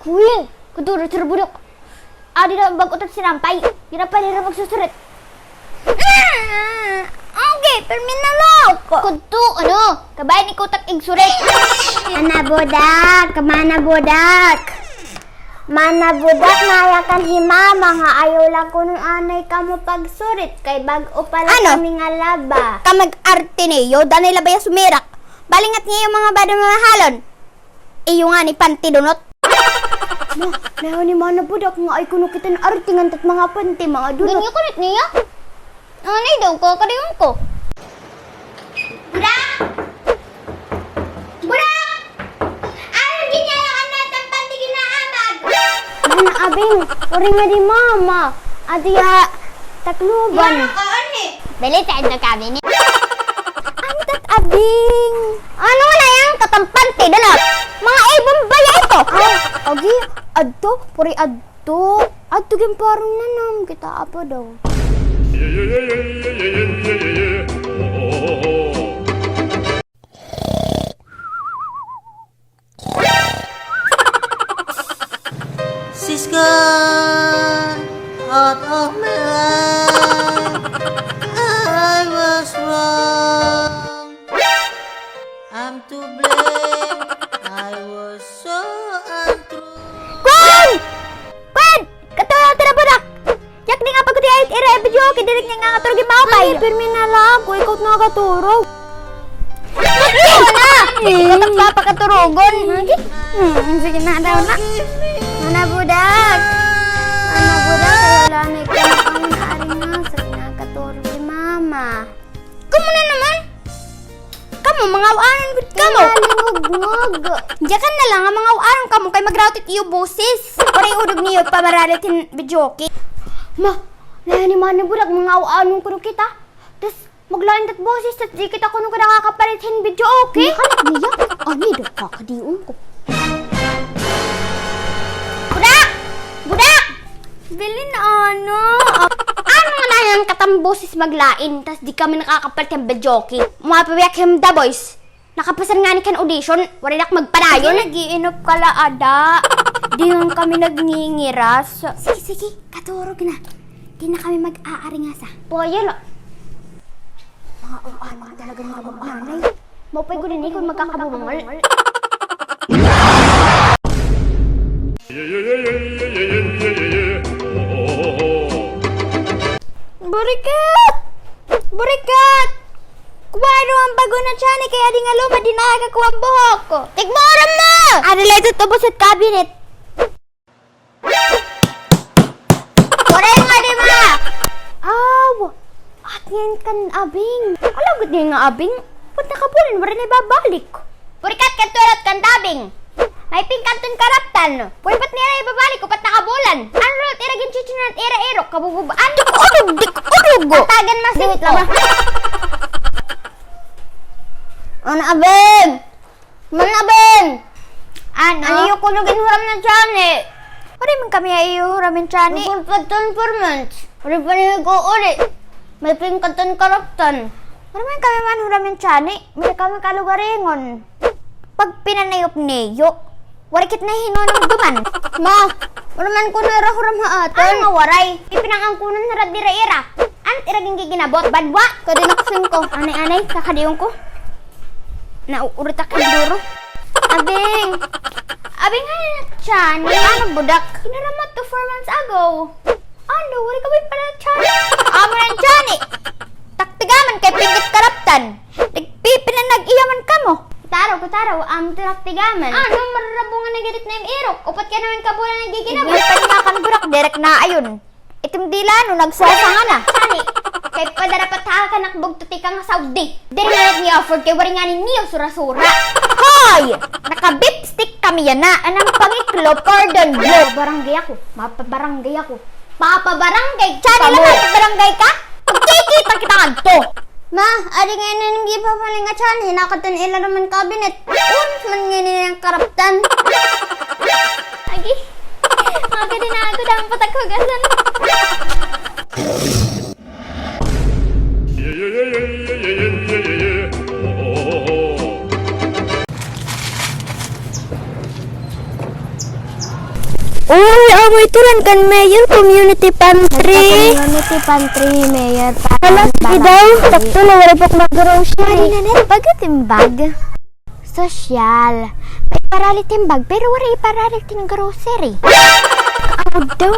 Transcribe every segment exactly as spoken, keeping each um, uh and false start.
Queen, kaduro, sir, bulok. Adi na bag-o ta sinampay. Diri na pwede na magsusurit. Ah, okay, pirmi na la ako. Kadto, ano? Kabay ni kutak igsurit. Mana Budak, Mana Budak. Mana Budak, naya kan hi Mama nga ayaw la kuno anay kamo pagsurit kay bag-o pa la kami nga laba. Ano? Kamag-arte niyo, danay la baya sumirak. Balingat niyo mga bada mga halon. Iyo ngani panty dunot. Ma, nayaw ni Mana Budak nga ay kuno kita naartingan tat mga panty, mga dunot. Ganyan kunit niya? Anay daw, kakadayon ko. Budak! Budak! Ano ginyayakan na tat panty ginaamag? Mana Abing, uri nga di Mama. Adi ha, Tacloban. Ano ka, anhi? Dali, sa inyo kami ni. Ano tat Abing? Ano nga na yan? Katampanti, dala. Mga ibon baya ito. Ah, agi, adto, puri adto. Adto gin parang nanam, kita apa daw. She's gone out of my life. I was wrong. I'm to blame. I was so untrue. Kwan! Kwan! Katuya, tira, budak! Yak di nga pagkutiay ira, eh, video, kay diri nga nga turog yung maupay. Ay, pirmi na la ako, ikaw nga katurog. Ikaw na! Ikaw na papakaturugon. Hmm, sige na daw na. Mana Budak. Mana Budak, kay wala na ikaw na ari nga, sige na katurog si Mama. Kamo na naman. Kamo, mangaw-anon gud kamo. Nalingugngog. Diyakan na la nga mangaw-anon kamo kay magraot it iyo boses. Waray udog niyo pamaralit hin videoke. Ma, nayaw ni Mana Budak, mangaw-anon kuno kita. Tas maglain tat boses, tas di kita kuno kada kakapalit hin videoke. Nakalat niya. Ani daw kakadion ko. Budak! Budak! Bilin, ano? Ano nga na yan katamboses maglain, tas di kami nakakapalit hin videoke? Mapabiyak him The Voice. Nakapasar ngani kan audition, waray na ak magpadayon. Nag-iinop ka la ada. Di nga kami nagngingiras. Sige, sige, katurog na. Di na kami mag-aaringasa. Puwayal, ah. Mga uan, mga talaga mga nanay. Maupay gud ini kon magkakabungol. Burikat! Burikat! Kuha daw an bag-o na tiyani kay adi nga luma, di nakakakuha an buhok. Tikburan mo! Adi la ito tubos it cabinet. Waray nga, di ba? Aw! At ngayon kan Abing. Ala gud nga Abing. Pwede nakabulan, waray na ibabalik. Purikat kan tuwirot kan Abing. May pink kanton karaptan. Pwede pat nira ibabalik, upat nakabulan. Ano rot ira ginchichinan ira irok, kabububaan? Dik-udog, dik-udog. Tatagan mas ito. Ano, Abing? Mana Abing! Ano? Ano iyo kuno ginhuram na tiyani? Waray man kami ha iyo huram hin tiyani. Nagulpat tan four months. Waray pa niyo ig-uuli. May pink kanton karaptan. Waray man kami man huram hin tiyani. Waray kami kalugaringon. Pagpinanayop niyo. Waray kit nahinunumduman. Ma, waray man kuno ira huram ha aton. Ano nga waray? Ipinangangkunan hira dira ira. Ano it ira gingiginabot? Badwa? Kadi nak singko. Anay, anay, kakadiyon ko. Nauurit ak hin duro. Abing! Abing, ano na tiyani? Ano, budak? Kinaramat to four months ago. Ano, waray ka ba pala tiyani? Amo na tiyani. Taktigaman kay pingit karaptan. Nagpipinanag-iyaman kamo. Kutaraw, kutaraw, amo to taktigaman. Ano, mararabungan na gid it na im irok. Upat ka naman kabulan naggiginabot. Ibutan nga kan burak, direk na ayon. Itim dila, no, nagsasanga na. Tiyani, kay padarapat ha akan ak bugto tikang Saudi. Diri na niyo afford kay waray ngani niyo sura-sura. Hoy! Naka-beef stick kami yana. Anang pangiklo, cordon bleu. Barangay ako. Mapabarangay ako. Papabarangay. Tiyani la, mapabarangay ka? Magkikita kita ngadto. Ma, adi nga ini nga gipapalinga tiyani, nakadto na ila naman kabinet. Uns man ngini nga karaptan. Agi, mga kadinago, dapat ako hugasan. Uy, amo ito ran kan Mayor Community Pantry. Nagka-community pantry, Mayor, para... Hala, sige daw. Sakto na, waray pa ak mag-grocery. Pwede na, Net. Baga it im bag. Sosyal. May paralit it im bag, pero waray paralit it im grocery. Amo daw.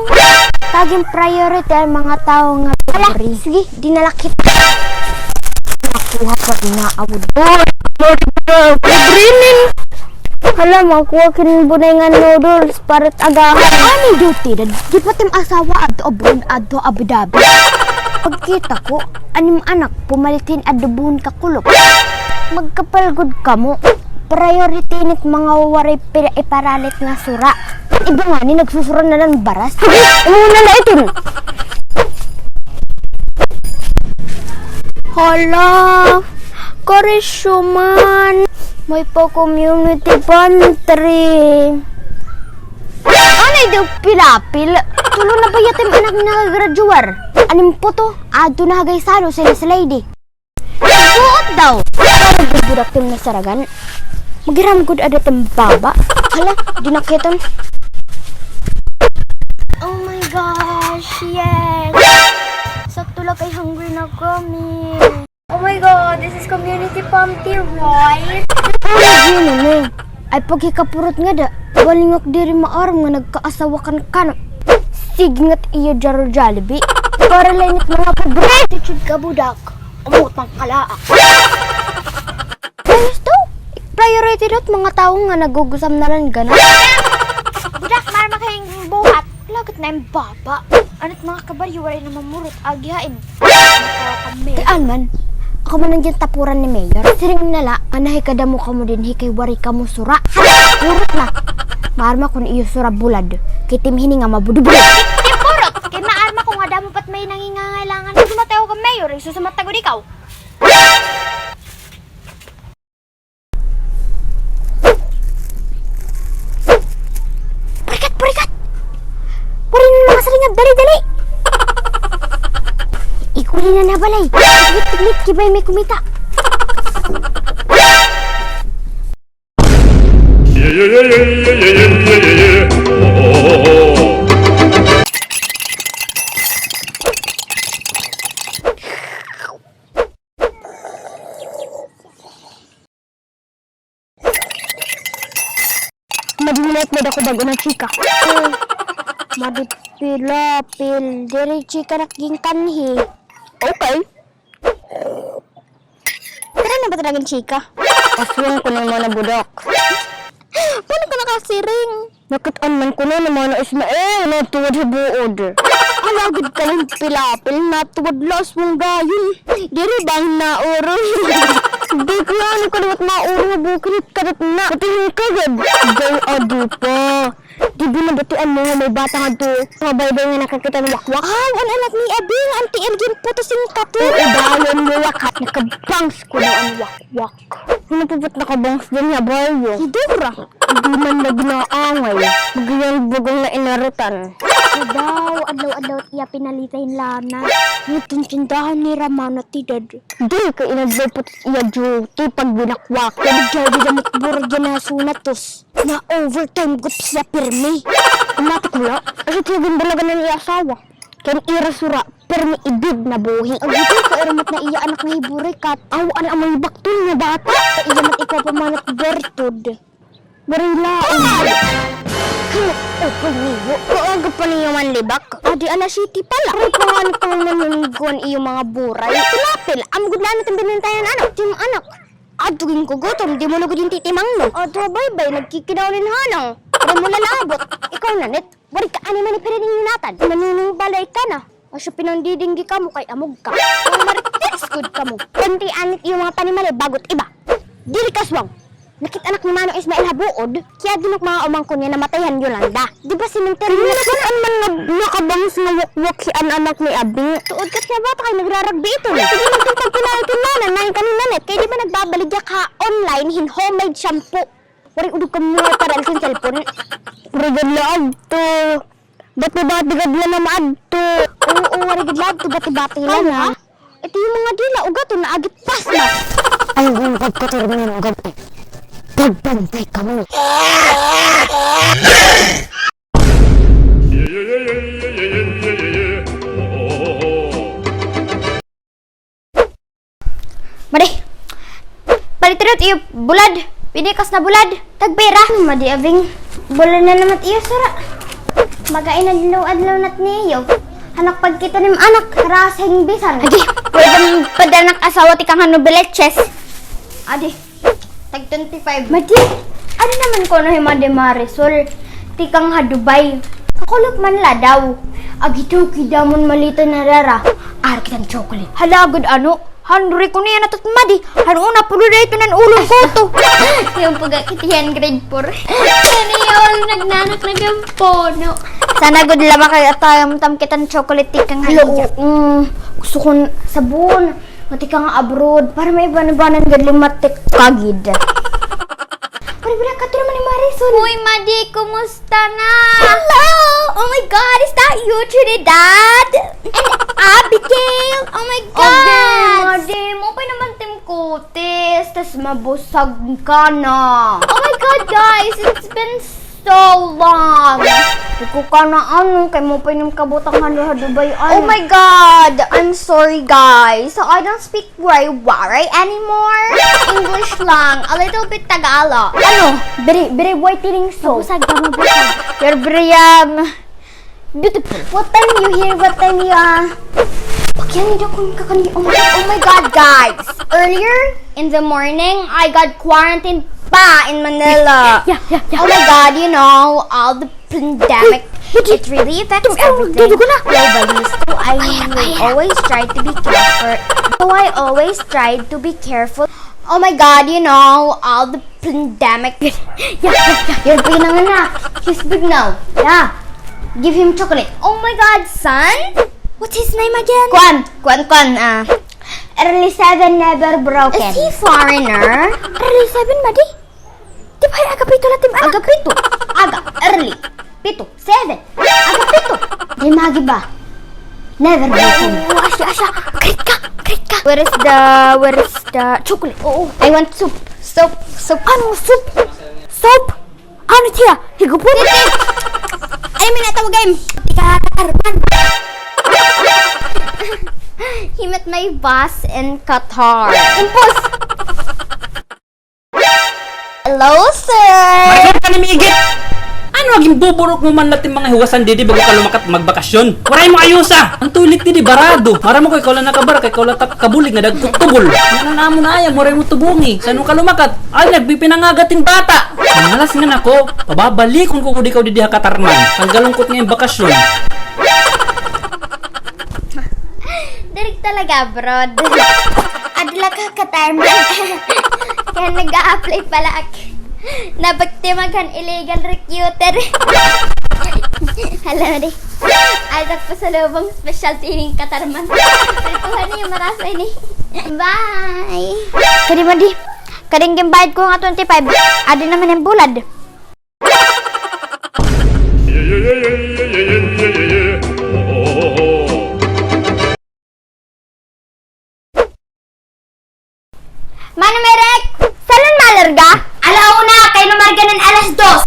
Tagin priority an mga tawo nga pobre. Hala, sige, dinala kita. Nakuha pa, inaawod. Uy, sorry, bro. Libre nin. Hala, makuha kin bunay nga noodles, parit agahan. Ano, duty, dad? Di pa it im asawa adto abroad, adto Abu Dhabi. Pagkita ko, an im anak, pumalit hin adobohon kakulop. Magkapalgod kamo. Priority nit mga waray pira iparalit nga sura. Iba ngani, nagsusura na la hin baras. Imo na la iton. Hala, karisyo man. May pa community pantry. Anay daw pilapil. Tulo na ba yat im anak nga nakagraduar? An im puto, adto na ha Gaisano, sila si Lady. Buot daw. Para gud budak tim nasaragan. Maghiram gud ada tim baba. Hala, di nakiton. Oh my gosh, yes. Sakto la kay hungry na kami. Oh my God, this is community pantry, right? Ano yun, ano? Ay, paghikapurot nga da. Balingak diri maaram nga nagkaasawa kan kano. Sige nga't iyo daro Jollibee. Para la init mga pobre. Attitude ka, budak. Umutang ka laak. Ayos daw. Priority daw it mga tawo nga nagugusam na la hin gana. Budak, marma kay buhat. Lagat na im baba. Ano't mga kabaryo, waray na mamurot. Agi hain. Kay ano man, ako man an gintapuran ni Mayor. Siring na la, nga nahikadamo kamo dinhi kay waray kamo sura. Hala, purot na. Maarma kon iyo sura bulad. Kay tim hini nga mabudubulad. Tim purot, kay maarma ko nga damo pa it may nangingangailangan. Sumat ako kan Mayor, isusumat ta gud ikaw. Parikat, parikat! Puri ng mga saringab, dali, dali! Ikuli na na balay. Tiglit, tiglit, kibay may kumita. Madinat na dako bag-o na chika. Madi pilapil. Diri chika nak ginkanhi. Okay. Pero ano ba talagang chika? Aswang ko ng mga budak. Paano ka nakasiring? Nakit-an man kuno ni Mano Ismael, natuwad ha buod. Alagad ka ng pilapil, natuwad la aswang gayon. Diri bang nauro? Di ko ano ka dapat mauro ha bukid ka dat na. Pati yung kagad. Day adi pa. Di binabatian mo nga may bata ngadto nga baybay nga nakakita hin wakwak? Aw, an anak ni Abing, an tiil ginputos hin kato. Oo, dayon mo wakat, nakabangs kuno an wakwak. Ano pa ba't nakabangs din nga bayo? Hidura. Di man nagnaangay. Ganyan bagang na inarutan. Adaw, adlaw-adlaw iya pinalita hin lana. Ngiton tindahan ni Ramana tidad. Diri kay inadlaw pa iya duty pag binakwak. Kay diri damot burag yan na sunatos. Na-overtime gud siya pirmi. Matik mo la. Asa siya ginbalagan an iya asawa? Kay an ira sura, pirmi ibid na buhi. Agi ka, ira mat na iya anak nga hi Burikat. Aw, an amoy baktol nga bata. Kay iya mat ikaw pamanat bertod. Burilaon. Ano, okay niyo. Kaaga pa niyo manlibak. Adi, alas siyete pa la. Aray, panganit ko man manunigwan iyo mga buray. Pilapil, amo gud la na it im binintayan, anak. Tim anak. Adto gin ko gutom, di mo lugod hin titimangno. Adto, baybay, nagkikinaw nin hanang. Waray mo la naabot. Ikaw na, Net. Waray ka anay man ipirining hinatan. Manunong balay ka na. Asya pinandidinggi kamo kay amog ka. Mga marites gud kamo. Pantian it iyo mga panimalay bago it iba. Diri ka aswang. Nakit-an ak ni Manong Ismael ha buod. Kay dinhi ak mga umangkon nga namatay han Yolanda. Di ba sementeryo na? Nakit-an man nga nakabangs nga wakwak hi an anak ni Abing. Tuod kat nga bata kay nagraragbi ito. Sige man kay pagpinaay ko na, nanaay kami manit. Kay di ba nagbabaligya ka online hin homemade shampoo? Waray udog ka mga para sa cellphone. Waray gad la adto. Bati-bati gad la na maadto. Oo, waray gad la adto. Bati-bati la na. Ito yung mga dila, ugaton na agit pasmas. Ay, yung pagkaturmi ng gabi. Pagbantay kami. Iyo, bulad. Pinikas na bulad. Tagpira. Madi, abing. Bulad na naman iyo, sura. Magainadlaw-adlaw nat niyo. Anak, pagkita nim anak, rasing bisan. Agi, pwede pa daw nak asawa tikang hano beleches. Adi, tag twenty-five. Madi, ano naman ko no hi Madi Marisol? Tikang ha Dubai. Kakulop man la daw. Agi daw, kidamon malita na rara. Ara kitang chocolate. Hala, gud ano? Hanri ko niya natat Madi. Han una, pulo na ito nan ulong ko to. Yung pagkakitihan grade four. Sana all nagnanak na gampono. Sana gud lama kay atayam tam kitang chocolate tikang ha India. Mm, gusto ko sabon. Matikang abroad. Para may iban-ibanan gad limatik kagid. Pare, pare, kato naman ni Marisol. Uy, Madi, kumusta na? Hello! Oh my God, is that you, Trinidad? And Abigail? Oh my God! Okay, Madi, maupay naman tim kutis, tas mabusag ka na. Oh my God, guys, it's been so long. Di ko ka na ano, kay maupay nim kabutang hano ha Dubai, ano. Oh my God, I'm sorry, guys. So I don't speak Waray-waray anymore? English lang, a little bit Tagalog. Ano? Very, very whitening soap. Mabusag ka, mabusag. You're very, um, beautiful. What time you here? What time you, uh, Pagyan nito kung kakani-, oh my God, oh my God, guys. Earlier in the morning, I got quarantined pa in Manila. Yeah, yeah, yeah. Oh my God, you know, all the pandemic, it really affects everything. Globally, so I always try to be careful. So I always try to be careful. Oh my God, you know, all the pandemic. Yeah, yeah, yeah. You're pinanganak. He's big now. Yeah. Give him chocolate. Oh my God, son? What's his name again? Kwan, kwan, kwan, ah, Early Seven Never Broken. Is he foreigner? Early Seven, Madi? Di ba, aga pito la tim anak? Aga pito. Aga, early. Pito, seven. Aga pito. Di magi ba? Never broken. Oo, asya, asya. Great ka, great ka. Where is the, where is the chocolate? Oo. I want soup. Soup, soup. Ano soup? Soup? Ano siya? Higupon? Ay, may natawag, game. Tika, Arman. He met my boss in Qatar. Impos. Hello, sir! Marisol ka ni Migit! Ano, naging buburok mo man la tim mga hiwasan didi bago ka lumakat magbakasyon? Waray mo ayusa! An toilet didi barado! Mara mo kay ikaw la nakabara, kay ikaw la tak-, kabulig nga dagkot tubol. Ano na mo na ayam, waray mo tubungi. San-o ka lumakat? Ay, nagpipinangagat in bata! Malas nga nako, pababalikon ko gud ikaw didi ha Qatar man. An galungkot nga im bakasyon. Diri talaga abroad. Adla ka Qatar man. Kay nag-a-apply pala ak. Nabiktima ak han illegal recruiter. Hala na di. Ay, tagpasalubong special tining Qatar man. Prituhan niyo, marasa ini. Bye. Kadi man di. Kadi ginbayad ko nga twenty-five. Adi naman an bulad. Mano Merek, san-o malarga? Ala una, kay lumarga nan alas dos.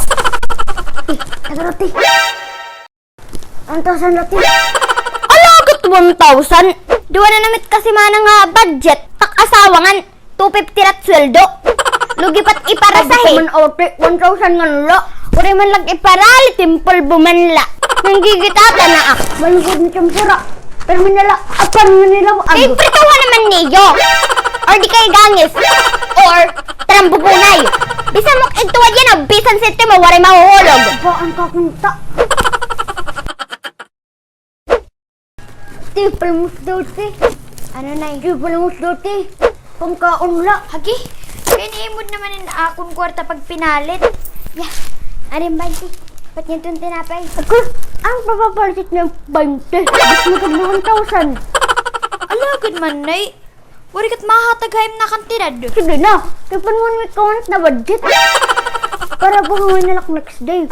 Eh, ito, Ruti. One thousand, Ruti. Ala, gat one thousand. Duha na namit kasi mana nga budget. Tak asawa ngan two fifty rat sweldo. Lugi pa it iparasahe. Abi ko man, ate, one thousand ngan la. Waray man la iparali, timpol bumanla. Nanggigitata na ak. Balugod ni tempura. Pero manala, apan nga nila, ay, prituhan naman niyo. Or di kay gangis. Or trambupunay. Bisan mo igtuwad yana, bisan sentimo, waray mahuhulog. Ba, an kakunta. Ti, palamos daw, ti. Ano, Nay? Ti, palamos daw, ti. Pangkaon la. Hagi, kay naimod naman an akon kwarta pagpinalit. Ya, ari an baynte. Pat niyan iton tinapay. Ako, an papapalit nga baynte. Gusto mo tag one thousand. Ala gud man, Nay. Waray kat mahatag ha im nga kantidad. Sige na. Kay panuan mo ikaw na budget. Para buhawi na la ak next day.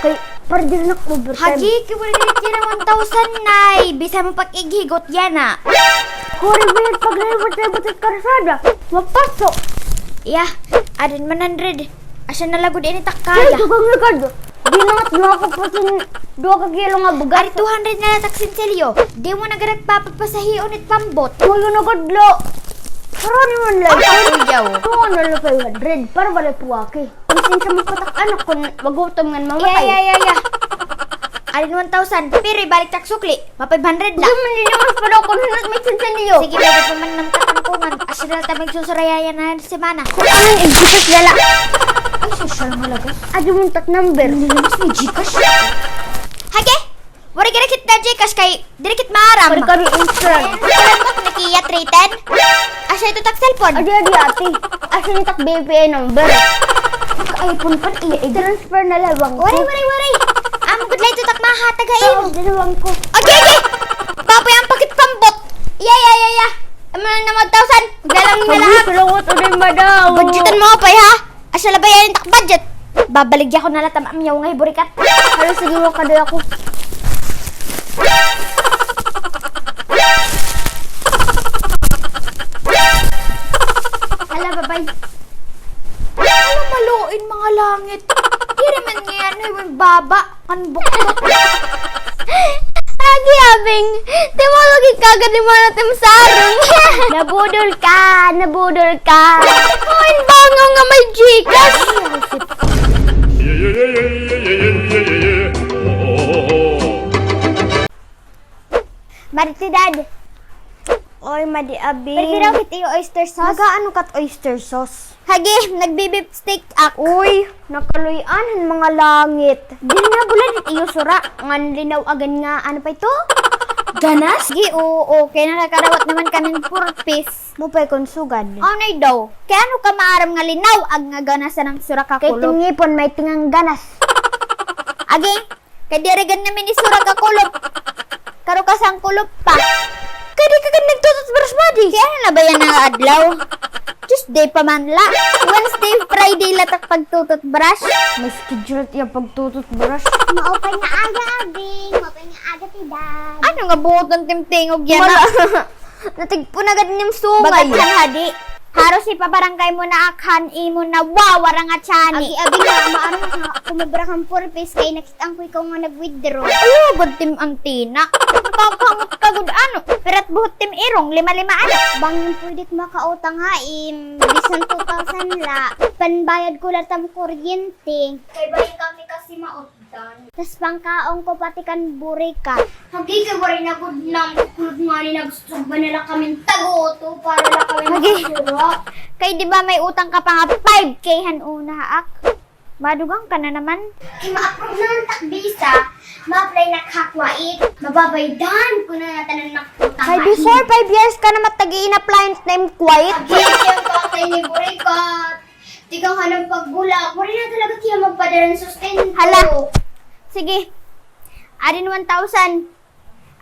Kay para diri na ak overtime. Hagi, kay waray ka diri one thousand, Nay. Bisan mo pag-ighigot yana. Kuri, bayad paglibot-libot it karsada. Mapaso. Iya, adin one hundred. Asya na la gud ini tak kaya. Ay, dugang lagad. Di na nga, duha ka pasin, duha ka kilo nga bugas. Ari, two hundred na la tak sinsilyo. Di mo na gad ak papapasahion it pambot. Ngayon na gad la. Para naman lang. Ako, yaw. Tunga na lang five hundred. Para wala puwaki. Ang sinsa mo patak anak kun magutom ngan mamatay. Iya, iya, iya, iya. Alin one thousand. Pero ibalik tak sukli. Ma five hundred la. Di man din naman pala ako nunot may tsansa niyo. Sige, pwede pa man ng katangkungan. Asya na ta magsusurayayan na semana. Kung anong Gcash dala. Ay, sosyal nga lagas. Adi mo tak number. Hindi naman may Gcash. Hage? Waray ka na kit na Gcash kay diri kit maaram. Waray ka na instant. Ayan, ayan, ayan, nakiya three ten. Asya ito tak cellphone. Adi, adi, ate. Asya ito tak B P I number. Naka-iPhone pa iya, eh. Transfer na lawang ko. Waray, waray, waray. Amo gud la ito tak mahatag ha imo. Oo, dalawang ko. Agi, agi. Baboy ang pakit pambot. Iya, iya, iya, iya. Amo na naman thousand. Galang na lahat. Salamat ulit, madam. Budgetan mo, pay, ha? Asya la ba yan tak budget? Babaligya ko na la tam amyaw nga hiburikat. Hala, sige, wa ka doy ako. Hala, babay. Hala, maluin mga langit. Diri man ngay-an, ay, baba. An buktot. Agi, Abing. Di mo lagi kagad ni mana tim sarong. Nabudol ka, nabudol ka. Ay, bangaw nga may Gcash. Madi Tidad. Oy, Madi Abing. Pwede raw kit iyo oyster sauce? Nagaano kat oyster sauce? Hagi, nagbi-beef steak ak. Uy, nakaluy-an han mga langit. Diri na bulad it iyo sura. Ngan linaw-agan nga, ano pa ito? Ganas? Gi, oo, kay nakakarawat naman kami four Ps. Mao pay kon sugad. Anay daw. Kay ano ka maaram nga linaw-ag nga ganas an sura ka kulop? Kay tim ngipon, may tingang ganas. Agi, kay diri gad namin isura ka kulop. Karo ka sang kulop pa. Kay di ka gad nagtututbrush, Madi. Kay ano na ba yan nga adlaw? Tuesday pa man la. Wednesday, Friday la tak pagtututbrush. May schedule iya pagtututbrush. Maupay nga aga, Abing. Maupay nga aga, Tidad. Ano nga buoton tim tingog yana? Natigpo na gad nim sungay. Bagat han hadi. Haros ipabarangay mo na ak han imo nawawara nga tiyan. Agi, Abing, nga, maaram nga kumubra kan four Ps kay nakit-an ko ikaw nga nag-withdraw. Ay, bad tim antenna. Nakakahamot ka gud, ano? Pirat buhot tim irong, lima-lima, ano? Bangin pwede it makautang ha im, bisan two thousand la. Panbayad ko la tam kuryente. Kay balik kami kasi mautang. Tas pangkaon ko pati kan burikat. Hagi, kay waray na gud nam kukulog ngani, nabusog ba na la kami taguto para la kami makasuro. Kay di ba may utang ka pa nga five K han una ha ak? Madugang ka na naman. Kay ma-approve na an tak visa, ma-apply na ak ha Kuwait. Mababaydan ko na nga tanan nga utang. Kay before five years ka na matag-i-in-apply na im Kuwait. Hagi, kay an tatay ni burikat. Tikang han pagbulak, waray na talaga kaya magpadara hin sustento. Hala. Sige. Adi an one thousand.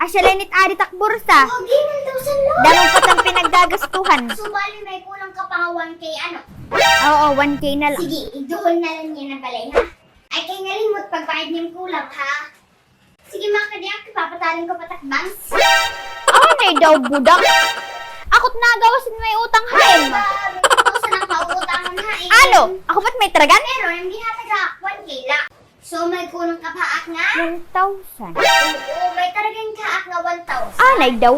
Asya la ini it adi tak bursa. Agi, one thousand la. Damo pa it am pinaggagastuhan. So, bali may kulang ka pa nga one K, ano? Oo, one K na la. Sige, iduhol na la niyan an balay, ha? Ay, kay ngalimot pagbayad niyan kulang, ha? Sige, makadi ak, papatarin ko pa tak bangs. Anay daw, budak. Ako it nagawas hin may utang ha im. Ay, ba, may two thousand an mauutangan ha im. Ano? Ako pa it may taragan? Pero, an gihatag ha ak, one K la. So, may kulang ka pa ha ak nga? One thousand. Oo, may taragan ka ha ak nga one thousand. Anay daw.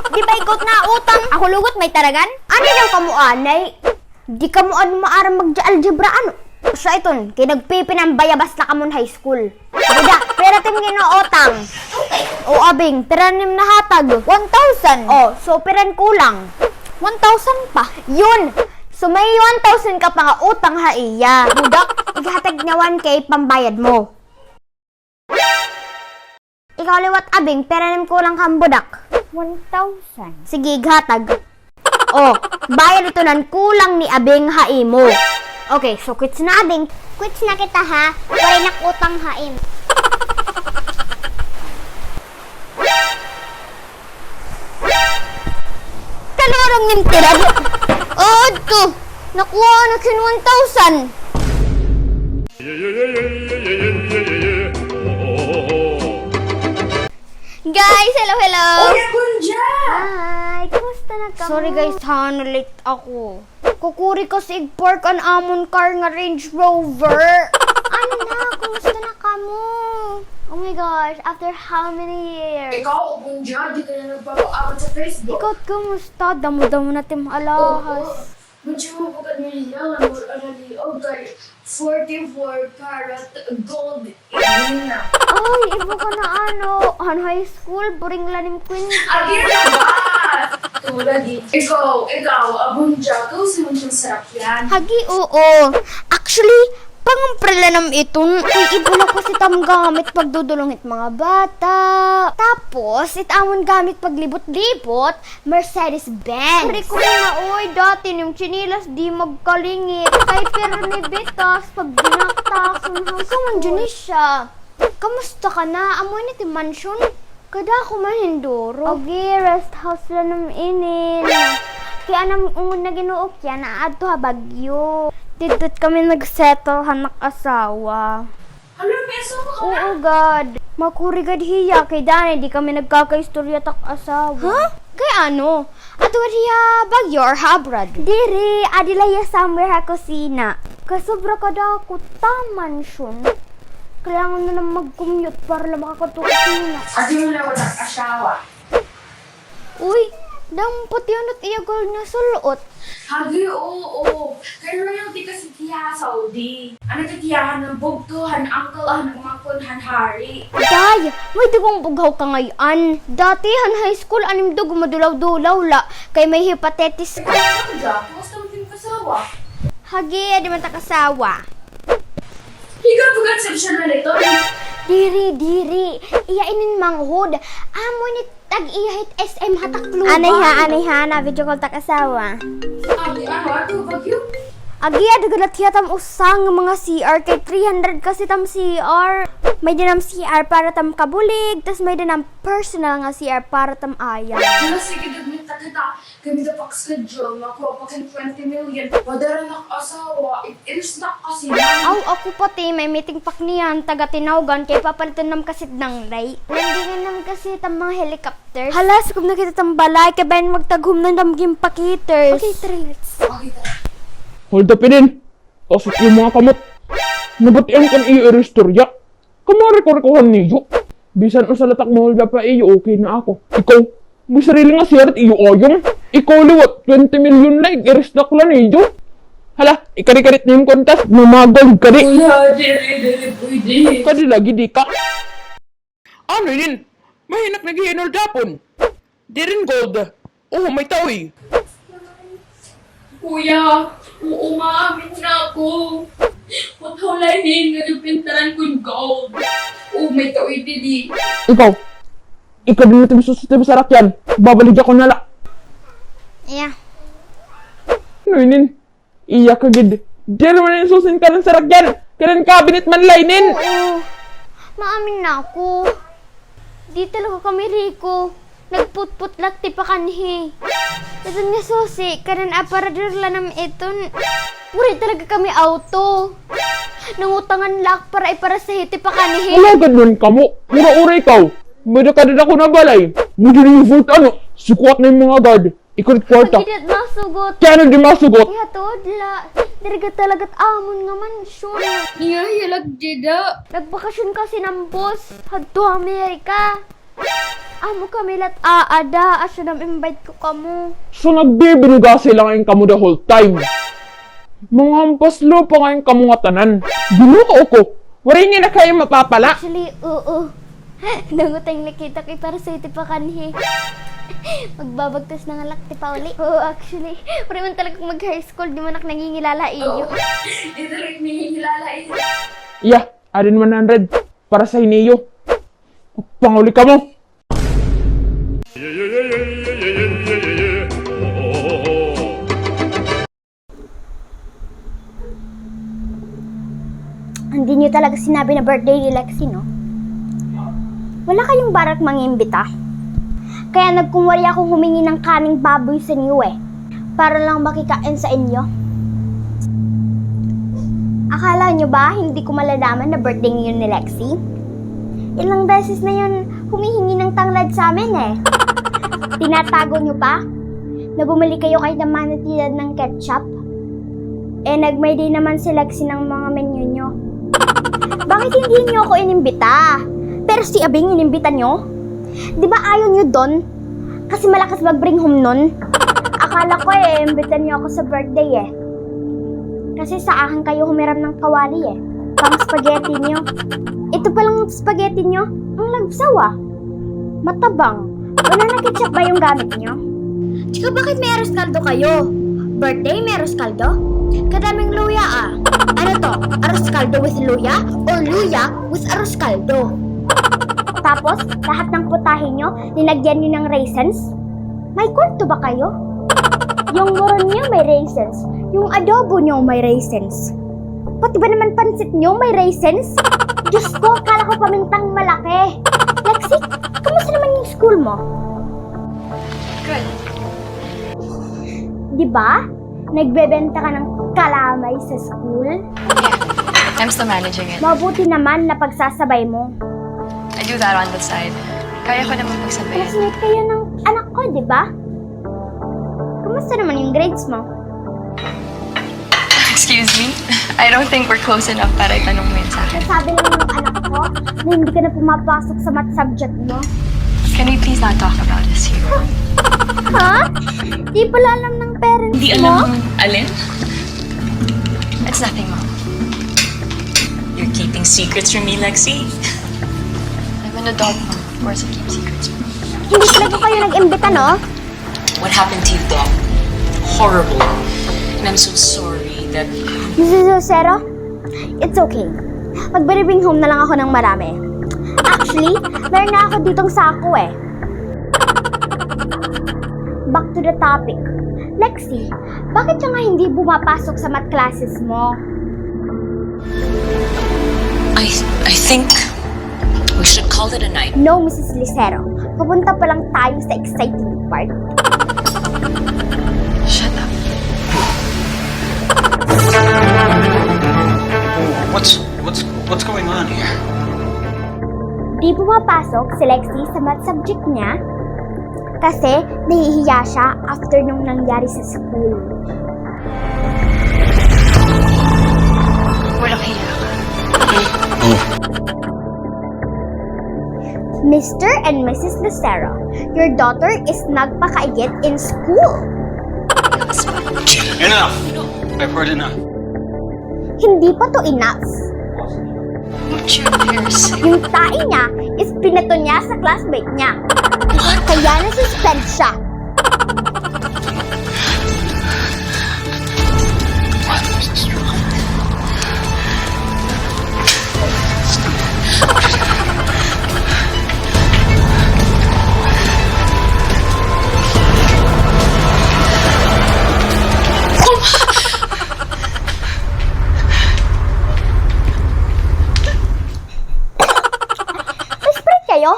Di ba ikaw it nautang? Ako lugod may taragan? Anay daw kamo, anay. Di kamo ano maaram mag-algebra, ano? Sa iton, kay nagpipinambayabas la kamo han high school. Budak, pira it im ginuutang? Okay. O, Abing, pira an im nahatag? One thousand. O, so pira an kulang? One thousand pa. Yun. So may one thousand ka pa nga utang ha iya. Budak, ighatag niya one K pambayad mo. Ikaw liwat, Abing, pira an im kulang kan budak? One thousand. Sige, ighatag. O, bayad ito nan kulang ni Abing ha imo. Okay, so quits na, Abing. Quits na kita, ha. Waray na ak utang ha im. Kanarong nim tirad. Ood ko. Nakuha na kin one thousand. Guys, hello, hello. Oy, Kunja! Hi, kumusta na kamo? Sorry guys ha, na-late ako. Kukuri kasi ig-park an amon car nga Range Rover. An Hala, kumusta na kamo? Oh my gosh, after how many years? Ikaw, Bunja, di ka na nagpapaabot sa Facebook. Ikaw, kumusta? Damo-damo na it im alahas. Oo. Bunja, mabugad nga hiya, lamor alaliog kay forty-four karat gold. Ay, ibo ka na ano. Han high school, boring la nim kwenta. Agi na ba? Tulad di. Ikaw, ikaw, Abunja, kausa man itong sarakyan. Hagi, oo. Actually, pangumpra la nam iton. Kay ibo la kasi it am gamit pagdudulong hit mga bata. Tapos, it amon gamit paglibot-libot, Mercedes Benz. Kari ko na, oy, dati nim tsinelas di magkalingit. Kay pirmi bitas pag dinaktas. Ikaw man dyan siya. Kamusta ka na? Amo ini it im mansion? Kadako man hin duro. Agi, rest house la nam inin. Kay an am ungod nga ginuukyan, aadto ha Baguio. Didto kami nag-settle han ak asawa. Hala, may asawa ka na? Oo, gad. Makuri gad hiya, kay danay di kami nagkakaistorya it ak asawa. Ha? Kay ano? Adto gad hiya Baguio or ha abroad? Diri, adi la hiya somewhere ha kusina. Kay sobra kadako it am mansion. Kailangan na nam mag-commute para la makakadto ha kusina. Adi mo la waray asawa. Uy, dampot yana it iya gold nga sul-ot. Hagi, oo. Kay royalty kasi hiya ha Saudi. An nagkatiyahan han bugto, han uncle, han umangkon, han hari. Day, may dugo nga bughaw ka ngay-an. Dati han high school, an im dugo madulaw-dulaw la. Kay may hepatitis ka. Ano dyan? Kumusta man it im kasawa? Hagi, adi man it ak asawa. Ikaw, pag-exception na nito. Diri, diri. Iya inin manghod. Amo ini tag-iya hit S M ha Tacloban. Anay ha, anay ha, na-video call it ak asawa. Agi, ano, ato, Baguio? Agi, ada gad la hiya it am usa nga mga C R kay three hundred kasi it am C R. May-ada nam C R para it am kabulig, tas may-ada nam personal nga C R para it am ayam. Hala, sige, dagmit ta kita. Kami dapat schedule, makuha pa kan twenty million. Padara nak asawa, it-, iris nak kasi na. Aw, ako pati, may meeting pa ak niyan, taga Tinaugan, kay papaliton nam kasi it nanglay. Landingan nam kasi it am mga helicopters. Hala, sukob na kita it am balay, kay bangin magtaghom na it am ginpa-cater. Okay, tara, let's. Okay, tara. Hold up inin. Tasot iyo mga kamot. Nabatian ko an iyo iristorya. Kamari ko rikuhan niyo. Bisan usa la it ak ma-hold up ha iyo, okay na ako. Ikaw, may sarili nga C R it iyo ayam. Ikaw liwat, twenty million la, iris nak la niyo. Hala, ikari-kari it nim kwintas, mamagal kari. Kuya, diri, diri pwede. Kadi lagi di ka. Ano inin? Mahinak naghihinol gapon. Dirin gold. Oh, may taoy. Kuya, oo, maamin na ako. Putulay hin nga nagpintaran ko gold. Oh, may taoy didi. Ikaw, ikaw din natin susunod sa sarakyan. Babalik ako na la. Iya. Ano inin? Iya ka gid. Diri man inin susi an kanan sarakyan. Kanan cabinet man la inin. Oo. Maamin na ako. Di talaga kami riko. Nagputpot la ak tipakanhi. Iton nga susi, kanan aparador la nam iton. Waray talaga kami auto. Nangutangan la ak para iparasahe tipakanhi. Alagad man kamo. Mura-ura ikaw. May-ada ka dida ko na balay. Mo diri yung vault ano. Sukuat na yung mga guard. Ikaw it kwarta. Agi, di masugot. Kay ano di masugot? Iya, tuod la. Diri gad talaga it amon nga mansyon. Iya, iya la gad dida. Nagbakasyon kasi nam boss hadto Amerika. Amo kami la it aada, asya nam invite ko kamo. So, nagbibinugasay la ngay-an kamo the whole time? Mga hampas lupa ngay-an kamo ngatanan. Binuo ko. Waray ngay-an ak ha iyo mapapala. Actually, oo. Nangutang la kita kay para sa tipakanhi. Magbabagtas na nga la ak tipauli. Oo, actually. Waray man talaga ak mag-high school, di man ak nangingilala ha iyo. Oo. Di talaga ak nangingilala ha iyo. Iya, adi an one hundred. Para sa hiniyo. Panguli kamo. Hindi niyo talaga sinabi na birthday ni Lexi, no? Wala kayong balak mangimbita? Kaya nagkunwari akong humingi ng kaning baboy sa inyo eh. Para lang makikain sa inyo. Akala niyo ba hindi ko malalaman na birthday ngayon ni Lexi? Ilang beses na yun humihingi ng tanglad sa amin eh. Tinatago niyo pa? Na bumili kayo kahit ng manatidad ng ketchup? Eh, nag-my day naman si Lexi ng mga menu niyo. Bakit hindi niyo ako inimbita? Pero si Abing inimbita niyo? Di ba ayaw niyo dun? Kasi malakas mag-bring home nun. Akala ko eh, imbita niyo ako sa birthday eh. Kasi sa akin kayo humiram ng kawali eh. Pang spaghetti niyo. Ito palang spaghetti niyo, ang lagsaw ah. Matabang. Wala na ketchup ba yung gamit niyo? Tsaka bakit may arroz caldo kayo? Birthday, may arroz caldo? Kadaming luya ah. Ano to? Arroz caldo with luya? Or luya with arroz caldo? Tapos, lahat ng putahe niyo, linagyan niyo ng raisins? May kwarto ba kayo? Yung moron niyo may raisins. Yung adobo niyo may raisins. Pati ba naman pansit niyo may raisins? Diyos ko, akala ko pamintang malaki. Lexi, kamusta naman yung school mo? Good. Di ba? Nagbebenta ka ng kalamay sa school? Yeah. I'm still managing it. Mabuti naman na pagsasabay mo. I do that on the side. Kaya ko naman pagsabay. Classmate kayo ng anak ko, di ba? Kumusta naman yung grades mo? Excuse me? I don't think we're close enough para itanong mo yun sa akin. Nasabi lang ng anak ko na hindi ka na pumapasok sa math subject mo. Can we please not talk about this here? Ha? Di pala alam ng parents mo? Hindi alam ng alin? It's nothing, Mom. You're keeping secrets from me, Lexi? I'm an adult, Mom. Of course I keep secrets from you. Hindi talaga kayo nag-imbita, no? What happened to you, Doc? Horrible. And I'm so sorry that... Missus Lucero, it's okay. Magbe-bring home na lang ako ng marami. Actually, meron na ako ditong sako eh. Back to the topic. Lexi, bakit ka nga hindi pumapasok sa math classes mo? I, I think we should call it a night. No, Missus Lucero. Papunta pa lang tayo sa exciting part. Shut up. What's, what's, what's going on here? Di pumapasok si Lexi sa math subject niya kasi nahihiya siya after nung nangyari sa school. Walang hiya ka. Mister and Missus Lucero, your daughter is nagpakaigit in school. Enough! I've heard enough. Hindi pa to enough. What's your embarrassing? Yung tae niya is pinato niya sa classmate niya. What? Kaya na-suspend siya. Desperate kayo?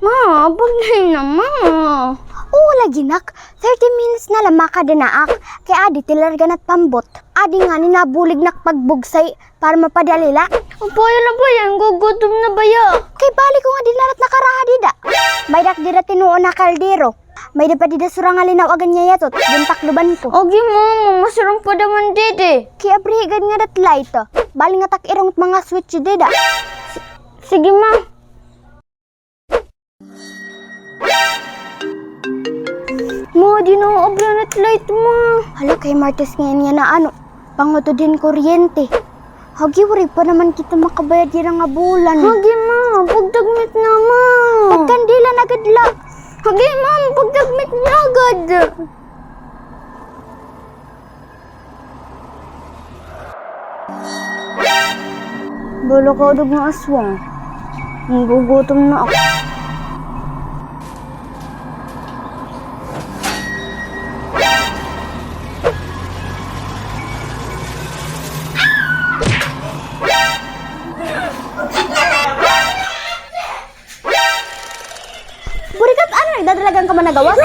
Ma, abot na naman. Oo lagi, nak. Thirty minutes na la makadinaak. Kay adi ti larga nat pambot. Adi ngani nabulig nak pagbugsay para mapadali la. Apay, ano ba yan? Gugutom na baya. Kay bali ko nga di na rat nakaraha dida. May dak dida tinuon na kaldero. May-ada pa dida surang nga linaw-agan nga yatot, gintakloban ko. Agi, mama, masurang pa daman didi. Kay abrihi gad nga dat light, ah. Bali nga tak-irong mga switch dida. S-, sige, ma. Ma, di na abri dat light, ma. Hala, kay Martes ngayon nga na, ano, pangutod hin kuryente. Hagi, waray pa naman kita makabayad hira nga bulan. Hagi, ma, pagdagmit na, ma. Pagkandila na gad la. Hagi, ma, pagdagmit na gad. Bala ka, dog nga aswang. Nagugutom na ako. Burikat, ano, nagdadalagan ka man nagawas?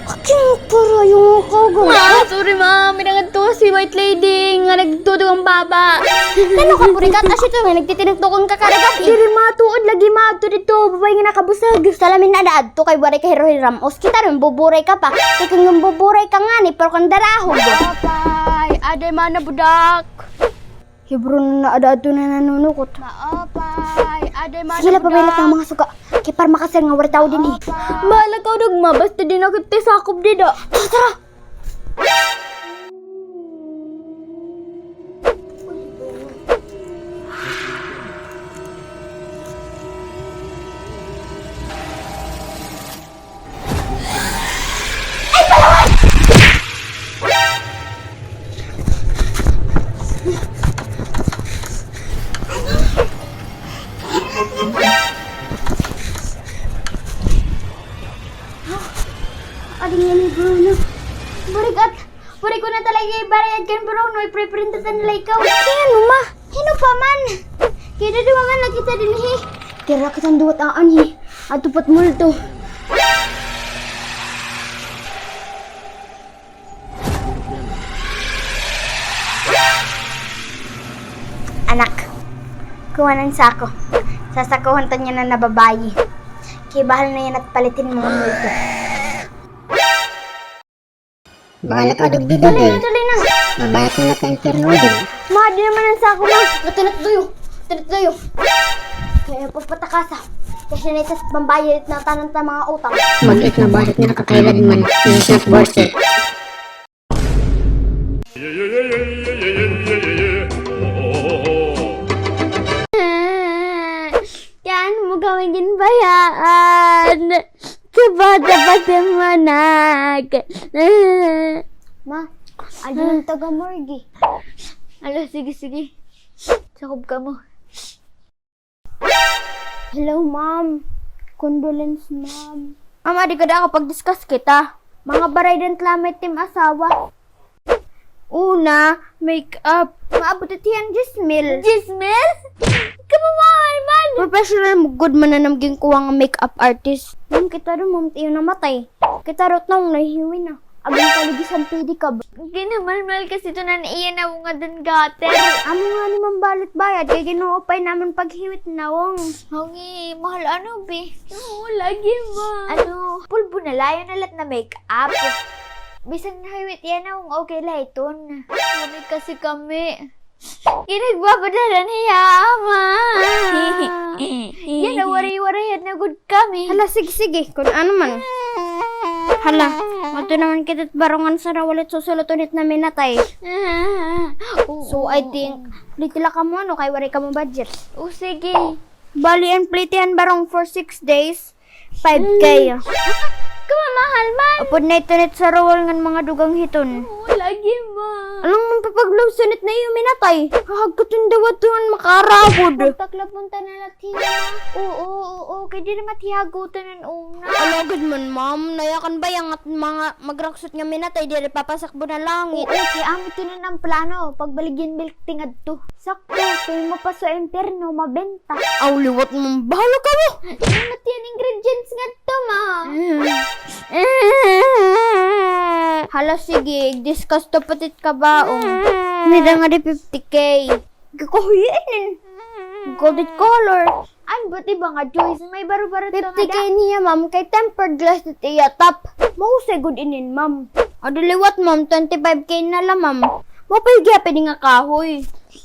Akin, para yung kago. Ma, sorry, ma. May nangadto kasi Si White Lady nga nagtudugang baba. Ano ka, purikat? Asya ito nga nagtitinuktukon ka kada gab-i. Diri matuod lagi, maadto didto, babaye nga nakabusag. Salamin na ada adto kay waray ka hirohiram. Os kita rin, buburay ka pa. Kay kung yung buburay ka ngani, pero kang darahog. Apay, aday mana budak. Hibro na ada adto na nanunukot. Maapay, aday mana budak. Sige la, pabay la ta mga suga. Kay para makasir nga waray tawo dinhi. Apay. Bahala ka, dugma, basta di na kita sakob dida. Tara, tara. Adi nga ni Bruno. Burigat, buri ko na talaga ibarayad kan Bruno, ipreprinta ta nila ikaw. Kay ano, ma? Hin-o pa man? Kay duduha man la kita dinhi. Tira kitang duwat aanhi. Adto pa it multo. Anak, kuha ng sako. Sasakuhan ta niyan na babayi. Kay bahal na yan at palitin mo ang multo. Bahala ka, dugdugdug. Dali na, dali na. Mabayat na ka impyerno, dug. Ma, di naman ang sako, ma. Natunat duyo. Tunat duyo. Kay papatakasa. Kay siya na ito pambayad na tanan ta mga utang. Mag-it na bayad na nakakailad man. It's not worth it. Kan mo kami ginbayaan. Kabata-bata mo, anak. Ma, adi yung taga-morgue. Ala, sige, sige. Sakob kamo. Hello, ma'am. Condolence, ma'am. Ma'am, adi ka da ako pag-discuss kita. Mga baraydan tlamay tim asawa. Una, makeup. Maabot it hiya hin diyes mil. Diyes mil? Kamamahal man! Professional mo gud man na nam ginkuha nga makeup artist. Ma'am, kita rin, ma'am, tiyo namatay. Kita rot na, nahihiwi na. Abang kaligisan pwede ka ba? Ginamalmal kasi ito nan iya nawong nga dan gater. Amo nga ni ma'am balit bayad, kay Ginoo pa'y naman paghiwit nawong. Hongi, mahal ano, be? Oo, lagi, ma. Ano, pulbo na layo na lat na make up. Bisan hiwit iya nawong okay la iton. Kami kasi kami. Ginagbabayaran hiya, ama. Yana, waray-warayan na gud kami. Hala, sige, sige, kun ano man. Hala, mato naman kita barungan sa rawalit susulut unit na minatay. So, I think, pliti la kamo, ano, kay waray kamo budget. O, sige. Bali, an plitihan barong for six days, five K. Kamamahal man. Apod na iton it sa rawal ngan mga dugang hiton. Oo, lagi, ma. Alang man papaglusunit na iyo minatay. Hahagkutun daw ato an makaarabod. Pagtaklapon ta na la hiya. Oo, oo, oo. Kay diri matihagutan an una. Alagad man, ma'am. Nayakan ba yang at mga magraksot nga minatay, diri papasakbo na langit. Oo, kay amo ito na ang plano. Pagbaligyan bilkting adto. Sakto, kay mapaso impyerno, mabenta. Aw, liwat mo, bahala ka mo! Ano na tiyan ingredients ngadto, ma? Hala, sige, discuss to patit kabaong. Nida nga di fifty K. Gikuhuyin. Golden color. An, but iba nga choice, may baro-baro to nga da. Fifty K niya, ma'am, kay tempered glass it iya top. Mahusay gud inin, ma'am. Adi liwat, ma'am, twenty-five K na la, ma'am. Mapay gihap ini nga kahoy.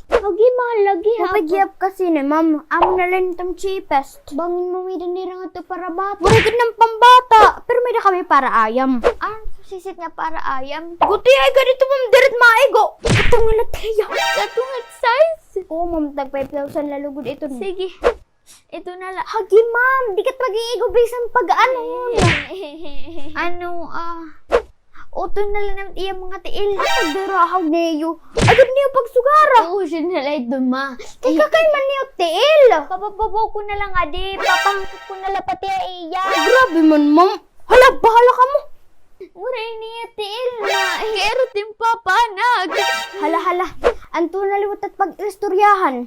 Lagi, mahal lagi, ha? Mapay gihap kasi ni, ma'am. Amo na la ini it cheapest. Bangin mo, may danira nga to para bata. Waray gud nam pambata, pero may da kami para ayam. Ah, sisit nga para ayam. Guti ay ganito, ma'am, dirit maigo. Katong nga latiya. Katong nga size. Oo, ma'am, tag five thousand la lugod ito. Sige. Ito na la. Hagi, ma'am, di ka pag-iigo bisan pag-ano. Ano, ah, uton na la nam iya mga tiil. Ay, pagdarahag niyo. Agad niyo pagsugara. Oo, siya na la ito, ma. Kay kakay man niyo tiil. Papababaw ko na la nga di, papahangkot ko na la pati iya. Grabe man, ma'am. Hala, bahala ka mo. Waray niya tiil na. Kay aro tim papanag. Hala, hala. Anto na liwat at pag-istoryahan.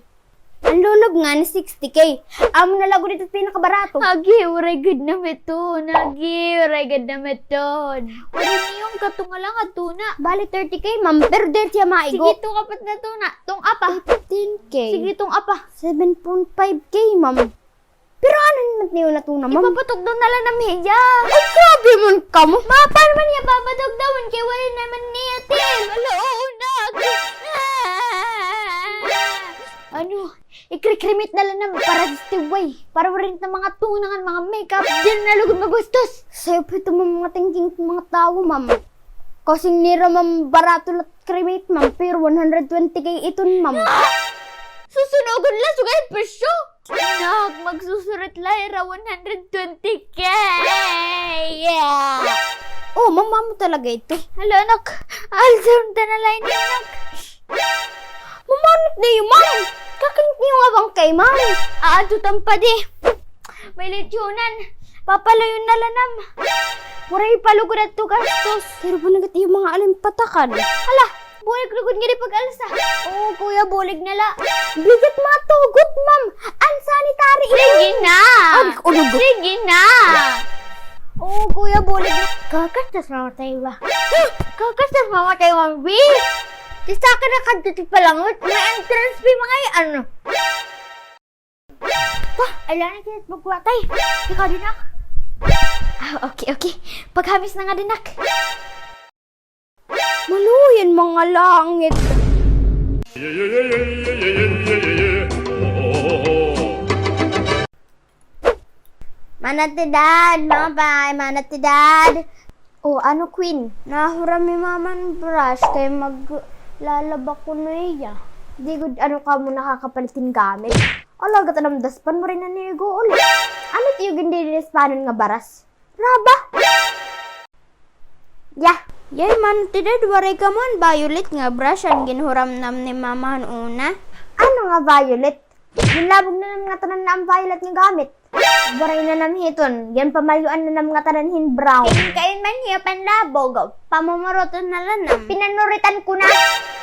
An lunod ngani sixty K. Amo na la gud ito pinakabarato. Agi, waray gad naman ito. Agi, waray gad naman ito. Waray niyo an katunga la nga tuna. Bali thirty K, ma'am. Pero diri siya maigo. Sige, tunga pa it nga tuna. Tunga pa. Fifteen K. Sige, tunga pa. Seven point five K, ma'am. Pero ano naman niyo na tuna, ma'am? Ipapatukdaw na la nam hiya. Ay, grabe man kamo. Ma, paano man niya papatugdawon kay wala naman niya til? Ala, oo na. Ano, ikri-cremate na la nam para sa tiway. Para waray na mga tuna ngan mga makeup. Diri na lugod mabastos. Sayo pa ito, ma'am, mga thinking mga tawo, ma'am. Kasi nira, ma'am, barato la cremate, ma'am, pero one hundred twenty K iton, ma'am. Susunugon la, sugad presyo. Nak, magsusurat la hira one hundred twenty K. Yeah. Oh, ma'am, amo talaga ito. Hala, anak. Alsa unta na la ini, anak. Ma'am, ano niyo, ma'am? Kakanit niyo nga bangkay, ma'am. Aadto ta pa di. May lechon-an. Papalayon na la nam. Waray pa lugod adto gastos. Pero pa nagat iyo mga alimpatakan. Hala, bulig lugod nga di pag-alsa. Oo, kuya, bulig na la. Bigat matugot, ma'am. Unsanitary ito. Sige na. Ay, ulog. Sige na. Oo, kuya, bulig na. Kagastos mamatay ba? Kagastos mamatay, ma'am B. Di sa akin na kadto ti palangot. May entrance fee, mga ano. Tah, ay, lana kita magkuha, tay. Ikaw, dinak. Ah, okay, okay. Paghamis na nga, dinak. Maluyan, mga langit. Mana Tidad, mga bay, Mana Tidad. O, ano, Queen? Nahuram ni Mama hin brush kay maglalaba kuno hiya. Di gud, ano, kamo nakakapalit hin gamit. Ala, gata nam daspan mo rin na niyo uli. Ano it iyo gindidispanon nga baras? Raba? Yah. Yay, Mana Tidad, waray kamo han violet nga brush an ginhuram nam ni Mama han una? Ano nga violet? Ginlabog na nam ngatanan an violet nga gamit. Waray na nam hiton, ginpamalyuan na nam ngatanan hin brown. Kain-kain man hiya panlabog, pamumuruton na la nam. Pinanuritan ko na.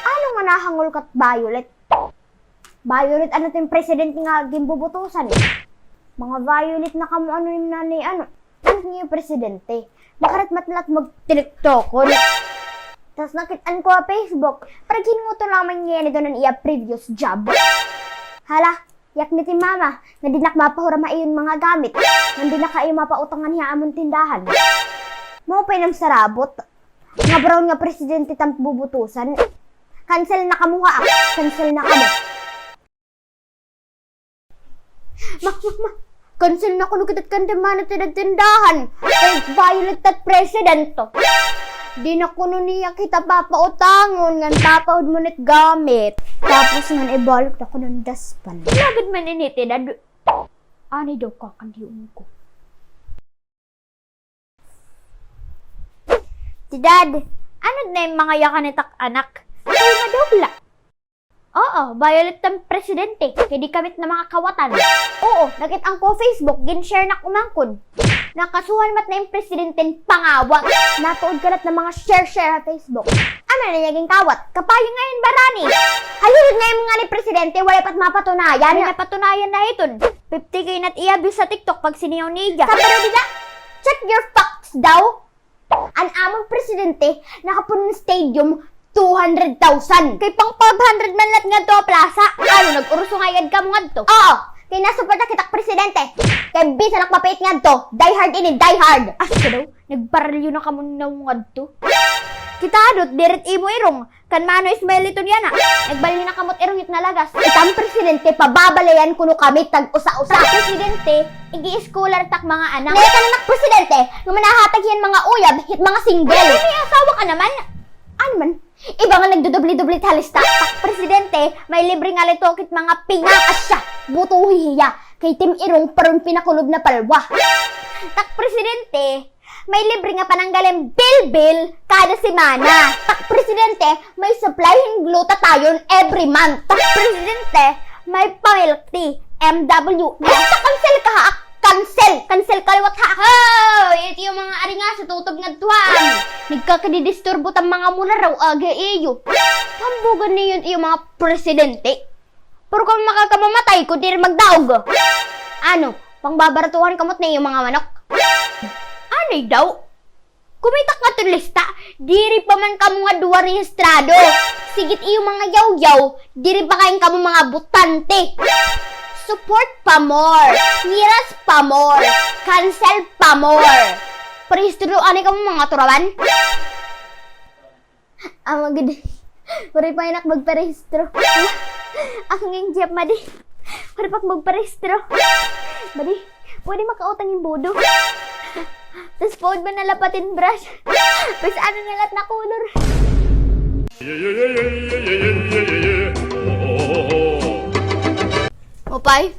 Ano nga nahangol kat violet? Violet, ano it im presidente nga ginbubutusan? Mga violet na kamo, ano, im nani, ano? Ano it im presidente? Makarit matlat magtiniktokon. Tas nakit-an ko ha Facebook, parang hinuto lamang niya ni doon an iya previous job. Hala, yak ni ti mama, nga di nak mapahuram ha iyo hin mga gamit, nga di nak ha iyo mapautangan hiya amon tindahan. Mao pa in am sarabot. Nga brown nga presidente it am bubutusan. Cancel na kamo ha, ah. Cancel na kamo. Ma, ma, ma. Cancel na kuno kita kan Mana Tidad tindahan. Kay violet it presidente. Di na kuno niya kita papautangon ngan papahudmon it gamit. Tapos ngan ibalik na kuno an daspan. Lagad man ini, Tidad. Anay daw kakandion ko. Tidad, ano na it im mga yakan it ak anak? Ay, madawla. Oo, violet it am presidente, kay di kami it mga kawatan. Oo, nakit-an ko ha Facebook, gin-share na ak umangkon. Nakasuhan man it im presidente hin pangawat. Natuod ka la it mga share-share ha Facebook. Ano na niya ginkawat? Kapayo ngay-an ba rani? Halihod ngay-an nga ni presidente, waray pa it mapatunayan. May napatunayan na hiton. Fifty K na it iya views ha TikTok pagsinyaw niya. Sabado dida? Check your facts daw. An amon presidente nakapuno hin stadium, two hundred thousand. Kay pang five hundred man la it ngadto ha plaza. Ano, nag-urusong ngay-an kamo ngadto? Oo, kay nasuporta kita ak presidente. Kay bisan ak mapait ngadto, die hard ini, die hard. Asa daw? Nagbaralyo na kamo ngadto. Kita adto, diri it imo irong. Kan Mano Ismael iton yana. Nagbalhin na kamo it irong it nalagas. It am presidente, pababalayan kuno kami tag-usa-usa. Presidente, ig-i-scholar it ak mga anak. Naya ka na ak presidente, nga manahatag hiya hin mga uyab hit mga single. Ay, may asawa ka naman. Ano man? Iba nga nagdudubli-dubli it ha lista. Presidente, may libre nga litok hit mga pinakasya. Butuhi hiya. Kay it im irong paron pinakulob na palwa. Tak presidente, may libre nga pananggal hin bilbil kada semana. Tak presidente, may supply hin glutathione every month. Tak presidente, may pa-milk tea, M W. Basta cancel ka ha, cancel! Cancel ka liwat ha. Hoy! It iyo mga aringaso tutob ngadto ha. Nagkakadidisturbo it am mga munaraw, aga iyo. Hambugan niyo it iyo mga presidente. Pero kon makakamamatay, kon diri magdaog. Ano, pangbabaratuhan kamo hit iyo mga manok? Anay daw? Kumita ka ngadto lista, diri pa man kamo nga duha rehistrado. Sige it iyo mga yawyaw, diri pa kay kamo mga botante. Support pa more, ngiras pa more, cancel pa more. Parehistro anay kamo mga turawan. Amo gud. Waray pa hin ak magparehistro. Ako ngay-an, Jeff, madi. Waray pa ak magparehistro. Madi, pwede makautang hin bodo. Tas puod man na la pati hin brush. Bes-an na la it na color. Maupay?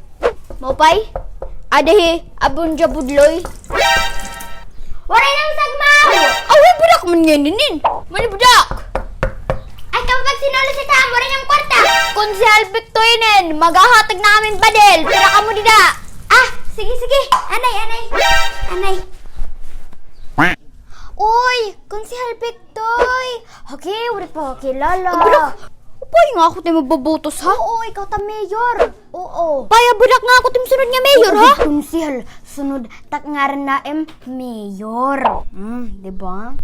Maupay? Adi hi Abunja Budloy. Waray na sagmaw! Aw, budak man ngay-an inin. Mani budak? Ay, kamo pagsinalo sa taan, waray na kwarta. Konsehal Victo inin, maghahatag na kami hin badil. Pira kamo dida? Ah, sige, sige. Anay, anay. Anay. Uy, Konsehal Victoy! Haki, waray pa kakilala. Ay, budak. Upay nga ako it im mabobotos, ha? Oo, ikaw ta mayor. Oo. Paya budak nga ako it im sunod nga mayor, ha? Konsehal, sunod tak ngaran na im mayor. Hmm, di ba?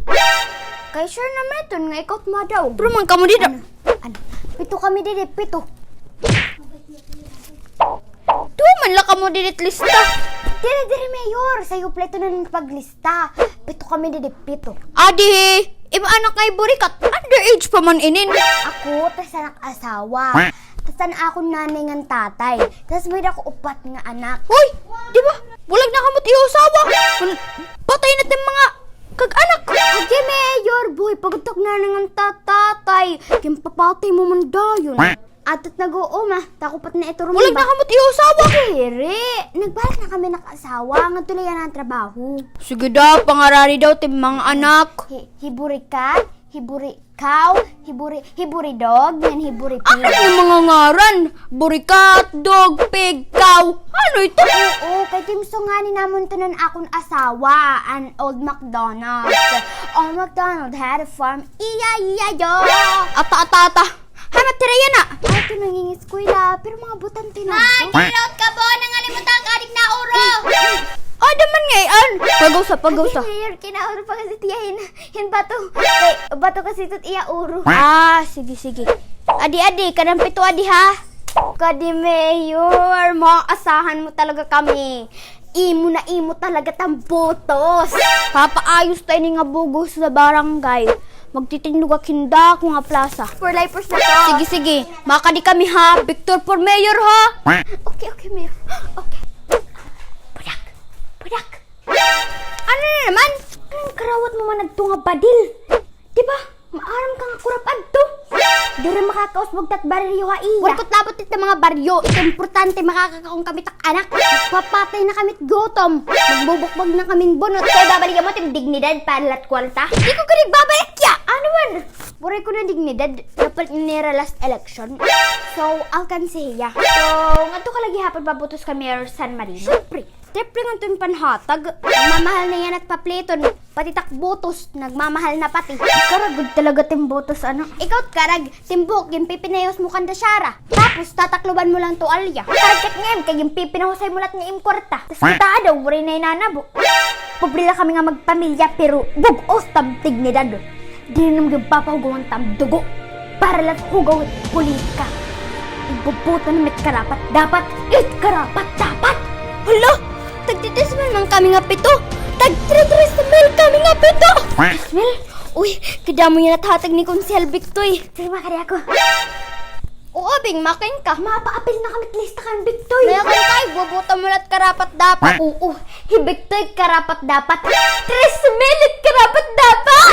Kay sure naman iton nga ikaw it madaog. Pero man kamo dida. Ano? Ano? Pito kami didi, pito. Duha man la kamo didi it lista. Diri, diri, mayor. Sayo pala iton nga paglista. Pito kami didi, pito. Adi, im anak ngay burikat. Underage pa man inin. Ako, tas an ak asawa. Tas an akon nanay ngan tatay. Tas may-ada ako upat nga anak. Hoy, di ba? Bulag na kamo it iyo asawa. Patay na it im mga kag-anak. Adi, mayor, buhi pa gud it ak nanay ngan ta-, tatay. Ginpapatay mo man dayon. Ato it nag-uuma, ta ako pa it naiturumba. Bulag na kamo it iyo asawa. Diri, nagbalik na kami nag-asawa, ngadto la yana han trabaho. Sige daw, pangarani daw it im mga anak. Hi-, hi Burikat, hi Burikaw, hi Buri-, hi Buridog, ngan hi Buripig. Ano it mga ngaran? Burikat, dog, pig, cow. Ano ito? Oo, kay tim-, so ngani namon ito nan akon asawa, an Old MacDonald. Old MacDonald had a farm, E I E I O. Ata, ata, ata. Hay, matira yana. Ato nangingiskwela, pero mga botante na. Ay, kinaot ka po, nangalimot ang adik na uro. Ada man ngay-an. Pag-usa, pag-usa. Ay, mayor, kinauro pa kasi tiya hin, hin bato. Ay, bato kasi ito iya uro. Ah, sige, sige. Adi, adi, kanan pito adi ha. Kadi mayor, maasahan mo talaga kami. Imo na imo talaga it am botos. Papaayos ta ini nga bug-os ha barangay. Magtitindog ak hin dako nga plaza. For lifers na to. Sige, sige. Makadi kami ha. Victor for mayor ha. Okay, okay, mayor. Okay. Budak. Budak. Ano na naman? Anong karawat mo man ngadto nga badil? Di ba? Maaram ka nga kurap adto. Diri makakausbog it at baryo ha iya. Waray ko labot it mga baryo. It importante, makakakaon kami it ak anak. Papatay na kami it gutom. Magbubukbog na kami hin bunot. Kay babalikan mo it im dignidad para la it kwarta. Di ko gad babalik ya. Ano man? Waray ko na dignidad. Napalit na nira last election. So, alkanse hiya. So, ngadto ka la gihapon pabotos kan Mayor San Marino? Siyempre. Triple ngadto it panhatag. Nagmamahal na yana it papliton. Pati it ak botos, nagmamahal na pati. Karag gud talaga it im botos, ano? Ikaw, karag, it im buhok, ginpipinayos mo kanda siyara. Tapos, tatakluban mo la hin tuwalya. Karag kat ngay-an, kay ginpipinahusay mo la it nga im kwarta. Tas kita daw, waray na nanabo. Pobre la kami nga magpamilya, pero bug-os it am dignidad. Diri nam ginpapahugawan it am dugo para la it hugaw it politika. Igboboto nam it karapat-dapat, it karapat-dapat! Hala! Tagtitres mil man kami nga pito! Tagtitres mil kami nga pito! Tres mil? Uy, kadamo yana it hatag ni Konsehal Victoy. Sige, makadi ako. Oo, Bing, makin ka. Mapaapil na kami it lista kan Victoy. Makin ka, igboboto mo la it karapat-dapat. Oo, hi Victoy karapat-dapat. Tres mil it karapat-dapat!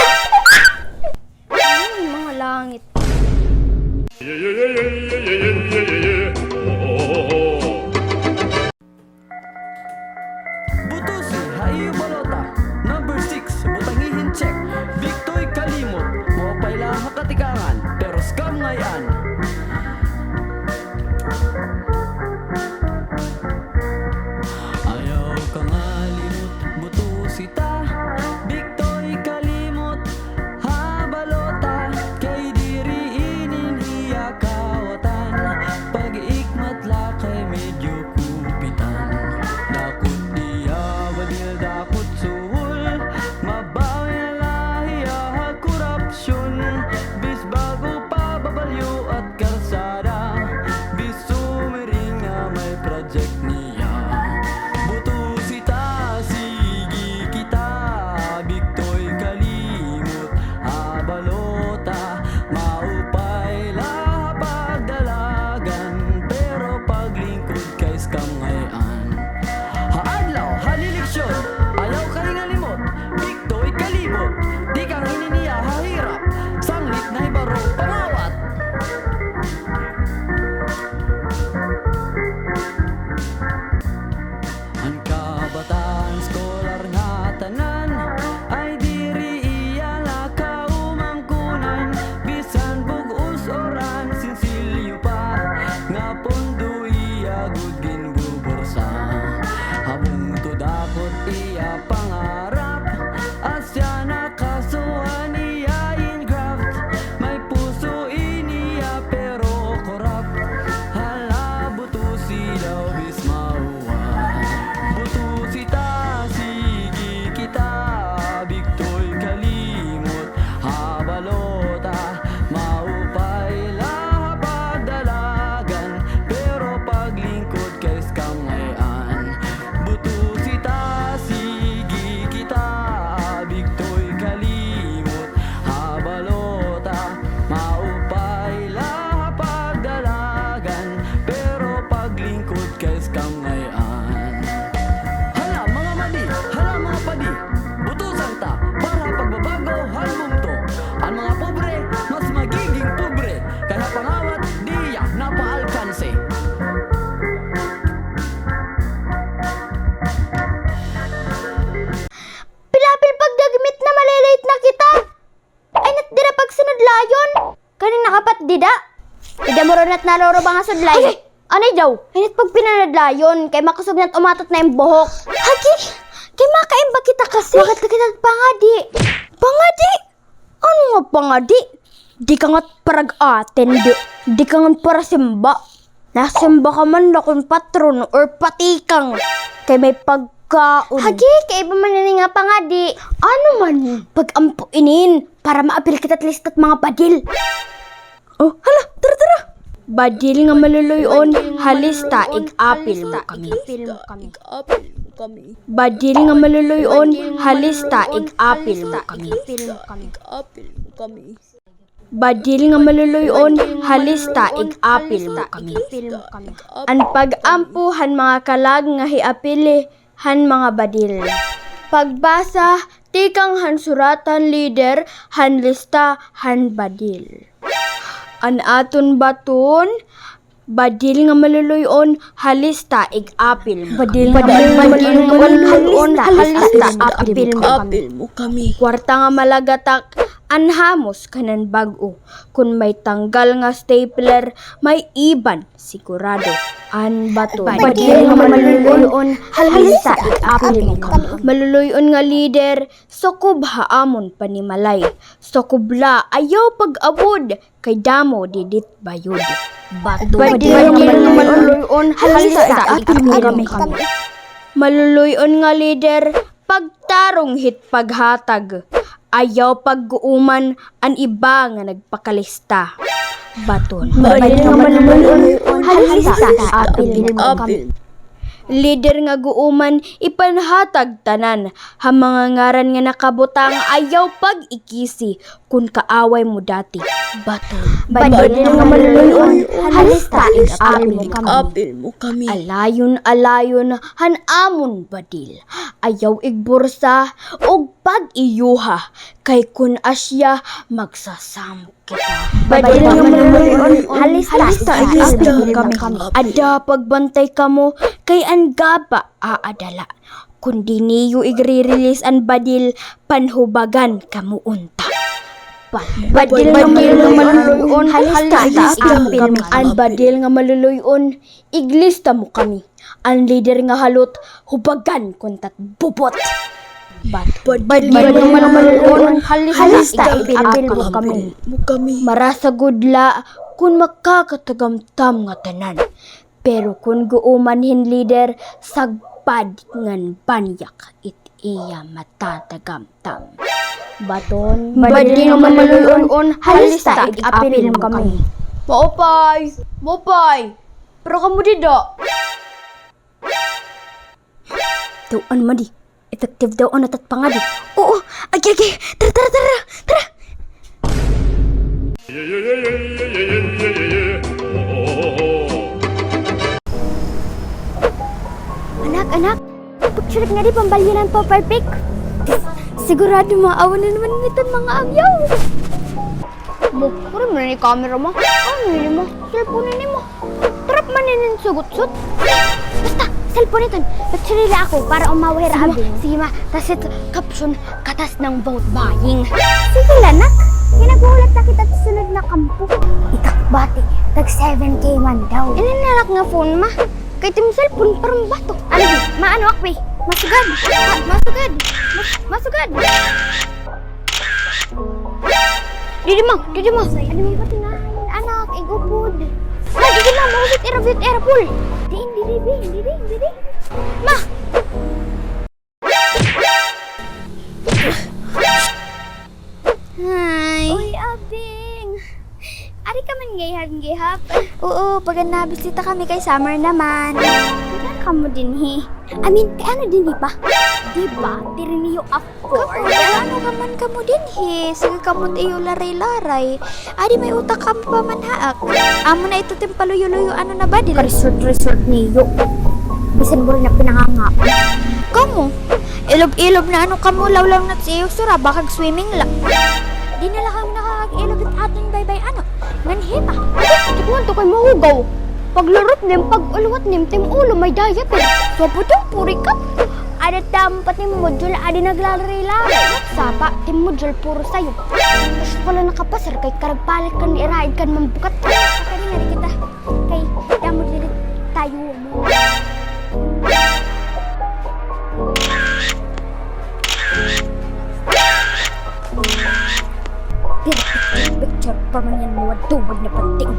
Ay, mga langit. Botosi ha iyo balota. Number six, butangi hin check. Victoy Kalimot. Maupay la ha katikangan, pero scam ngay-an. Ayaw ka nga limot, botosi ta. Victoy Kalimot ha balota, kay diri inin hiya kawatan. Pag ik- Da, ida mo ron at naluro ba nga sudlay? Ay! Anay daw, hinit pagpinanadlayon, kay makusog na't umatot na im buhok. Hagi, kay makaimba kita kasi. Wakat na kita pangadi. Pangadi? Ano nga pangadi? Di ka nga parag-attend. Di ka nga parasimba. Nasimba ka man la kon patron or patikang. Kay may pagkaon. Hagi, kay iba man ini nga pangadi. Ano man? Pag-ampo inin, para maapil kita't lista't mga badil. Oh, hala, tara, tara. Badil nga maluluy-on, halista, ig-apil mo kami. Badil nga maluluy-on, halista, ig-apil mo kami. Badil nga maluluy-on, halista, ig-apil mo kami. An pag-ampo han mga kalag nga hiapili han mga badil. Pagbasa tikang han suratan, lider, han lista han badil. An aton baton, badil nga maluluy-on, halista, ig-apil mo kami. Badil nga maluluy-on, halista, ig-apil mo kami. Kwarta nga malagatak, an hamos kanan bag-o. Kon may tanggal nga stapler, may iban sigurado an baton. Badil nga maluluy-on, halista, ig-apil mo kami. Maluluy-on nga lider, sakob ha amon panimalay. Sakob la, ayaw pag-abod, kay damo didit bayod. Baton. Badil nga maluluy-on, halista, ig-apil mo kami. Maluluy-on nga lider, pagtarong hit paghatag. Ayaw pagguuman an iba nga nagpakalista. Baton. Badil nga maluluy-on, halista, apil mo kami. Lider nga guuman, ipanhatag tanan. Ha mga ngaran nga nakabutang, ayaw pag-ikisi. Kon kaaway mo dati, baton. Badil nga maluluy-on, halista, ig-apil mo kami. Alayon, alayon han amon badil. Ayaw igbursa og pag-iyuha, kay kon asya, magsasamok kita. Badil nga maluluy-on, halista, ig-apil mo kami. Ada pagbantay kamo, kay an gaba aada la. Kon di niyo igre-release an badil, panhubagan kamo unta. Badil nga maluluy-on, halista, ig-apil mo kami. An badil nga maluluy-on, iglista mo kami. An lider nga halot, hubagan kon tat bubot. Badil nga maluluy-on, halista, ig-apil mo kami. Marasa gud la kon makakatagamtam ngatanan. Pero kon guuman hin lider, sagpad ngan banyak it iya matatagamtam. Baton. Badil nga maluluy-on, halista, ig-apil mo kami. Maupay! Maupay! Pero kamo dida. Tuan man di. Effective daw an atat pangadi. Oo, agi, agi. Tara, tara, tara, tara. Anak, anak. Picture ngadi pambalyanan pa perfect. Sigurado maawan na naman iton mga abyaw. Mo, puro man ni camera mo. Ano ini mo? Cellphone ini mo. Trap man inin sugutsot. Basta, cellphone iton. Nagsulila ako para umawa hira abi. Sige, ma. Tas ito, caption, katas ng vote buying. Sige la, nak. Kay naghuhulat na kita sa sunod na kampo. Ikakbati, tag seven K man daw. Ini na la nga phone, ma. Kay tim cellphone, parang bato. Ano, ma, ano, akpi? Masugad. Ma-, masugad. Mas-, masugad. Didi mo, didi mo. Ano mo pati nga, anak, igupod. Ay, didi mo, maulit ira, bit ira, pul. Diin, didi, bin, didi, didi. Ma! Hi. Uy, Abing. Ari ka man gihap-gihap. Oo, pagan nabisita kami kay summer naman. Ano kamo dinhi? I mean, kay ano dinhi pa? Di ba? Diri niyo afford. Kamo, ano ka man kamo dinhi? Sige kamo it iyo laray-laray. Adi may utak kamo pa man haak. Amo na ito tim paluyo-luyo, ano na ba, dili? Ka-resort-resort niyo. Bisan buro na pinanganga. Kamo, ilob-ilob na ano kamo, lawlaw na sa iyo sura, bakag swimming la. Di na la kamo nakakag-ilog it aton baybay, ano? Nganhi pa. Tikuan to kay mahugaw. Paglurot nim, pag-ulwat nim, tim ulo may diaper. Swaputong puri ka. Ada tampat ni module, adi naglalari-lari. Sapa, ti module puro sayo. Gusto pala nakapasar kay karagpalit kan iraid kan mambukat. Kaya na kita. Kay, damod dili tayo mo. Picture pa man yan, mga duwag na panting.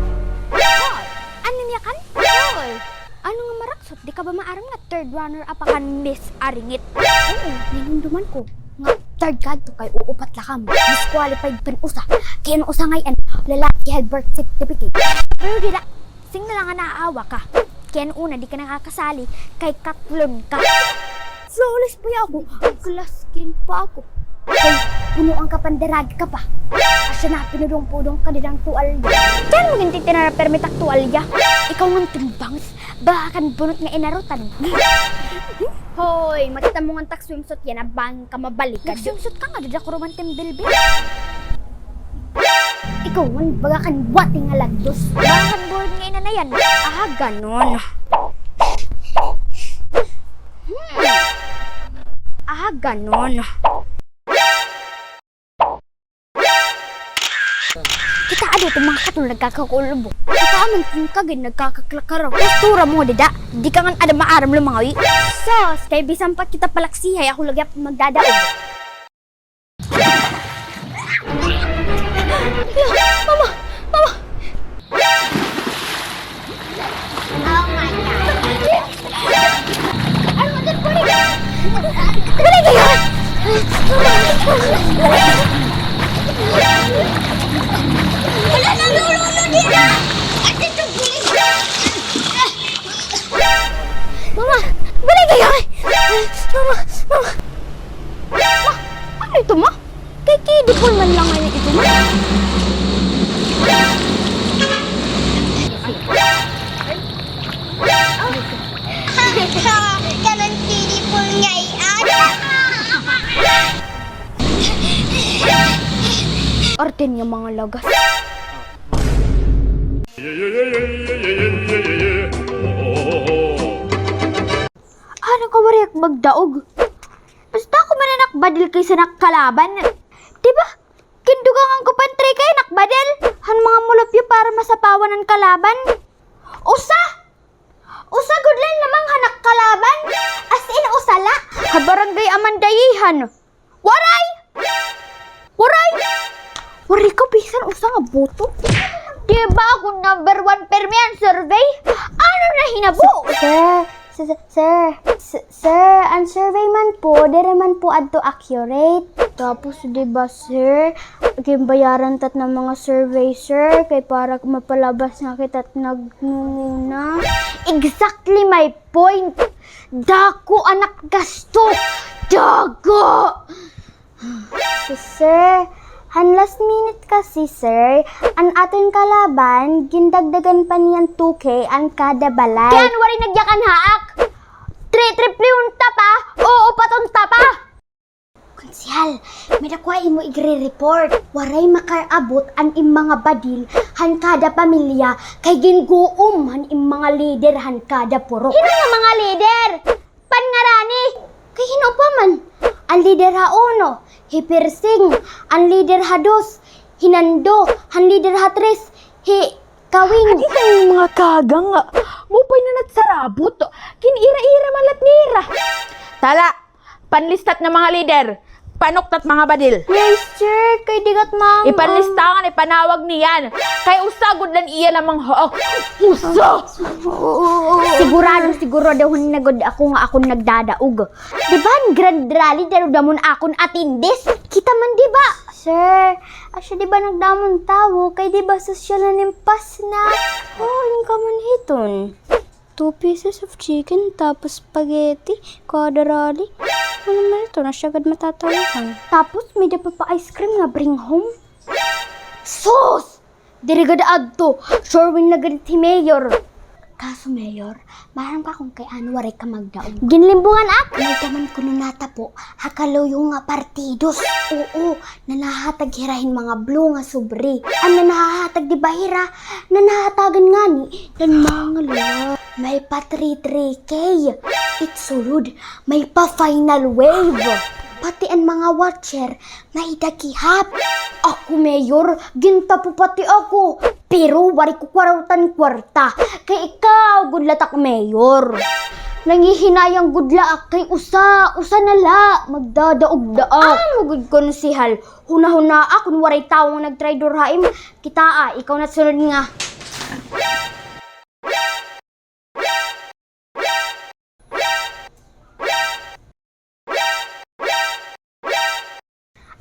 Ano niya kan? Hoy! Ano nga maraksot? Di ka ba maaram nga third runner-up ka kan Miss Aringit? Oo, nahinumduman ko nga third ka adto kay uupat la kamo. Disqualified pa an usa. Kay an usa ngay-an, lalaki, hal birth certificate. Pero dida, sing na la nga naaawa ka. Kay an una, di ka nakakasali kay katlon ka. Flawless pa ya ako. Glass skin pa ako. Kay puno an kapandarag ka pa. Asya na, pinudong-pudong ka dida han tuwalya. Diyan mo gintitinara permi tak tuwalya. Ikaw ngan timbangs, baka kan bunot nga inarutan. Hoy, makita mo ngan tak swimsuit yana, bangin ka mabaligad. Nag-swimsuit ka nga, dida ko roman timbilbil. Ikaw ngan, baga kan wati nga lagdos. Baga kan burod nga inanayan. Ah, ganon. Hmm. Ah, ganon. Kita ada itong mga katol nagkakakulbo. Kita man itong kagin nagkakaklakaraw. Postura mo, dida. Di ka ngan ada maaram lumangawi. Sos, kay bisan pa kita palaksihay, ako lagi magdadaog. Mama! Mama! Oh my God! Ano, ano, ano, ano? Dali kayo! Wala na, lolo, lolo, dito! Ate, ito, bulis! Mama! Dali kayo! Mama! Mama! Ma, ano ito, ma? Kay kidipon man lang ngayon ito, ma. Kanan kidipon ngay-an. Arte niya mga lagas. Ano ka, waray ak magdaog? Basta ako man an ak badil kaysa an ak kalaban. Di ba? Gindugangan ko pa an three K an ak badil. Han mga mulupyo para masapawan an kalaban. Usa! Usa gud la namang han ak kalaban. As in, usa la. Ha Barangay Amandayihan. Waray! Waray! Waray ka bisan usa nga boto. Di ba ako number one permi han survey? Ano nahinabo? Sir, sir, sir, sir, sir, an survey man po, diri man po adto accurate. Tapos, di ba, sir, ginbayaran ta it mga survey, sir, kay para mapalabas nga kita it nagngunguna. Exactly my point. Dako an ak gasto. Dako! Sir, han last minute kasi, sir, an aton kalaban, gindagdagan pa niyan two K an kada balay. Kay ano waray nagyakan ha ak? Tri-, triplehon ta pa, uupaton ta pa. Konsehal, may-ada ako ha imo igre-report. Waray makaabot an im mga badil han kada pamilya kay ginguom han im mga lider han kada purok. Hin-o nga mga lider? Pangarani. Kay hin-o pa man? An lider ha uno, hi Pirsing. An lider ha dos, hi Nando. An lider ha tres, hi Kawing. Adi kay mga kagang nga. Maupay na nat sarabot. Gin-ira-ira man lat nira. Tala, panlistat nga mga lider. Panuktat mga badil. Yes, sir. Kay digat mang. Ipanlistangan, ipanawag niyan. Kay usa gud lan iya lamang ha ak. Usa. Oo, oo, oo. Sigurado, sigurado na gud ako nga akon nagdadaog. Di ba, an grand rally, daro damon akon attendees? Kita man, di ba? Sir, asya, di ba, nagdamon tawo? Kay, di ba, sosyal na nin Pasnac? Oo, yun ka man hiton. Two pieces of chicken, tapos spaghetti, kada rally. Ano man ito? Nasya gad matatawahan. Tapos, may-ada pa pa ice cream nga bring home. Sus! Diri gad adto. Sure win na gad hi Mayor. Kaso, Mayor, maaram ka kon kay ano waray ka magdaog? Ginlimbungan ak! May-ada man kuno natapo ha kaluyo nga partidos. Oo, nanahatag hira hin mga blue nga sobre. An nanahatag, di ba, hira, nanahatagan ngani hin mga lala. May pa three three K. It's so rude. May pa final wave. Pati an mga watcher, may-ada gihap. Ako, Mayor, gintapo pati ako. Pero waray ko kwartan kwarta. Kay ikaw gud la it ak mayor. Nangihinayang gud la ak kay usa, usa na la magdadaog-daog. Amo gud, konsehal. Hunahunaa kon waray tawo nga nagtraydor ha imo. Kitaa, ikaw na sunod nga.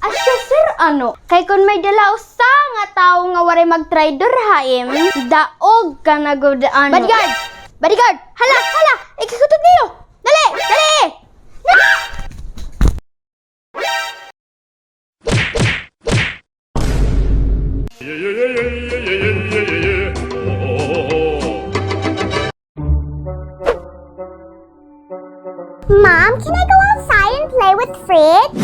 Asya, sir, ano? Kay kon may dala usa nga tawo nga waray magtraydor ha im, daog ka na gud, ano? Bodyguard! Bodyguard! Hala, hala! Ikakutod niyo! Dali! Dali! Na! Mom, can I go outside and play with Fritz?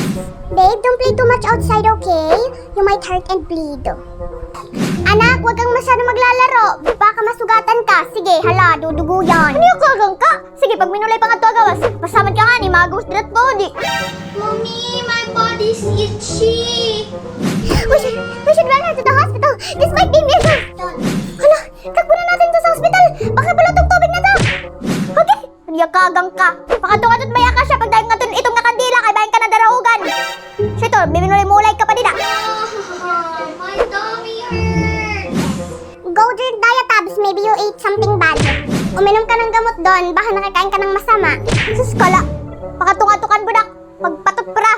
Babe, don't play too much outside, okay? You might hurt and bleed. Anak, huwag kang masyado maglalaro. Baka masugatan ka. Sige, hala, dudugo yan. Ano yung kagang ka? Sige, pagminulay pa ngadto ha gawas. Pasaman ka ngani, magawas dida ha body. Mommy, my body's itchy. We should, we should run her to the hospital. This might be measles. Hala, takbo na natin to sa hospital. Baka pulutong tubig na to. Okay. Ano yung kagang ka? Pakadto ngadto ha may akasya, pagdayon ngadto ha itom nga kandila, kay bangin ka nadaraugan. Siya ito, biminulay-mulay ka pa dida. Ah, my tummy hurts. Go drink Diatabs, maybe you ate something bad. Uminom ka ng gamot doon, baka nakakain ka ng masama. Sus, kala. Pakatukan-tukan budak. Magpatupra.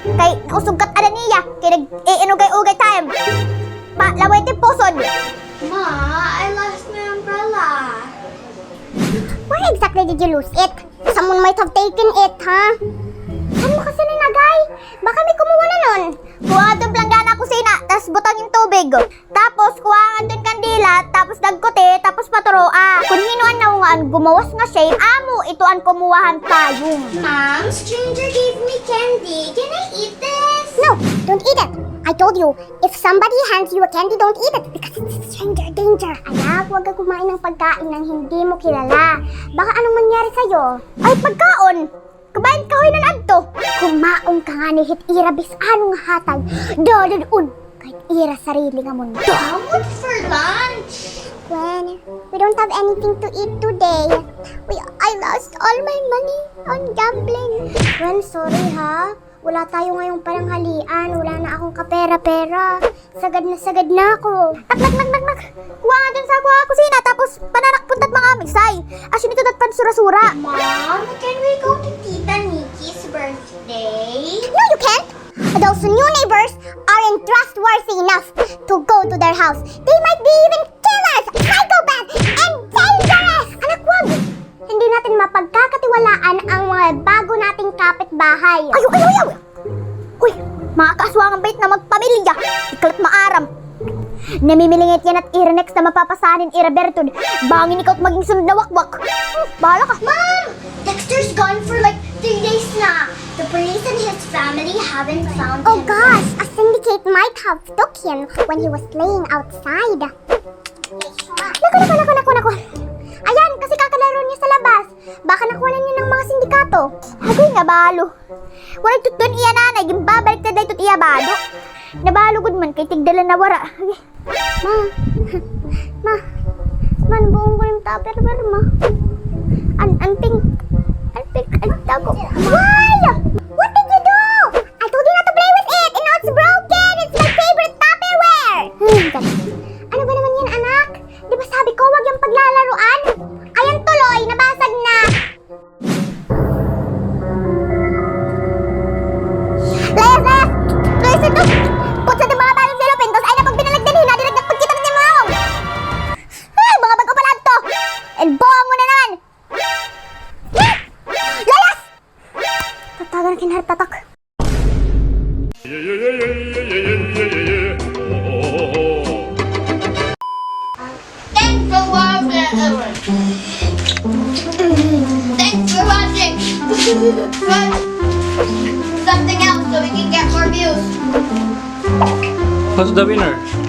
Kay kausog kat ada niya. Kay nag-iinugay-ugay time. Pa, laway ti pusod. Ma, I lost my umbrella. Where exactly did you lose it? Someone might have taken it, ha? Saan mo kasi nilagay? Baka may kumuha na nun. Kuha adto planggana ha kusina, tas butang hin tubig. Tapos, kuha ngadto hin kandila, tapos dagkuti, tapos paturoa. Kon hin-o an naunga an gumawas nga shape, amo ito an kumuha han payong. Mom, stranger gave me candy. Can I eat this? No, don't eat it. I told you, if somebody hands you a candy, don't eat it because it's stranger danger. Anak, huwag ka kumain ng pagkain ng hindi mo kilala. Baka anong mangyari sa'yo? Ay, pagkaon! Kabahin kahoy na adto. Kumaon ka ngani hit ira bisan ano nga hatag. Dadad-on ka hit ira sarili nga mundo. What's for lunch? Well, we don't have anything to eat today. We, I lost all my money on gambling. Well, sorry ha. Wala tayo ngayong pananghalian. Wala na akong kapera-pera. Sagad na sagad na ako. Nak, nak, nak, nak, nak. Kuha nga dyan sa kuha kusina, tapos pananakpon tat mga amigsay. Asya nito dat pansura-sura. Mom, can we go to Tita Nikki's birthday? No, you can't. Those new neighbors aren't trustworthy enough to go to their house. They might be even killers, psychopaths, and dangerous! Anak, wag! Hindi natin mapagkakatiwalaan ang mga bago nating kapitbahay. Ayaw, ayaw, ayaw! Hoy, mga kaaswangan bait na magpamilya. Ikaw la't maaram. Namimilingit yana it ira next na mapapasahan hin ira bertod. Bangin ikaw it maging sunod na wakwak. Hmm, bahala ka. Mom! Dexter's gone for, like, three days na. The police and his family haven't found him. Oh gosh, a syndicate might have took him when he was playing outside. Naku, naku, naku, naku, naku. Ayan, kasi kakalaro niya sa labas. Baka nakuha na niya ng mga sindikato. Agay nga balo. Waray tutdon iya nanay, ginbabaliktad la ito iya bado. Nabalo gud man kay tigda la nawara. Agay. Ma. Ma. Ma, nabuang ko an Tupperware, ma. An, an pink. An pink, an tago. Why? What did you do? I told you not to play with it. And now it's broken. It's my favorite Tupperware. Hmm, ano ba naman yan, anak? Di ba sabi ko, wag yang paglalaruan? Ayan tuloy, nabasag na. Layas, layas! Layas ito! Putsa ng mga bagong silupin, tapos ay na pag binalag din, hinadilag na pagkita ng mga awang. Ay, mga bago pala ito! Elbohan mo na naman! Layas! Put something else so we can get more views. Who's the winner?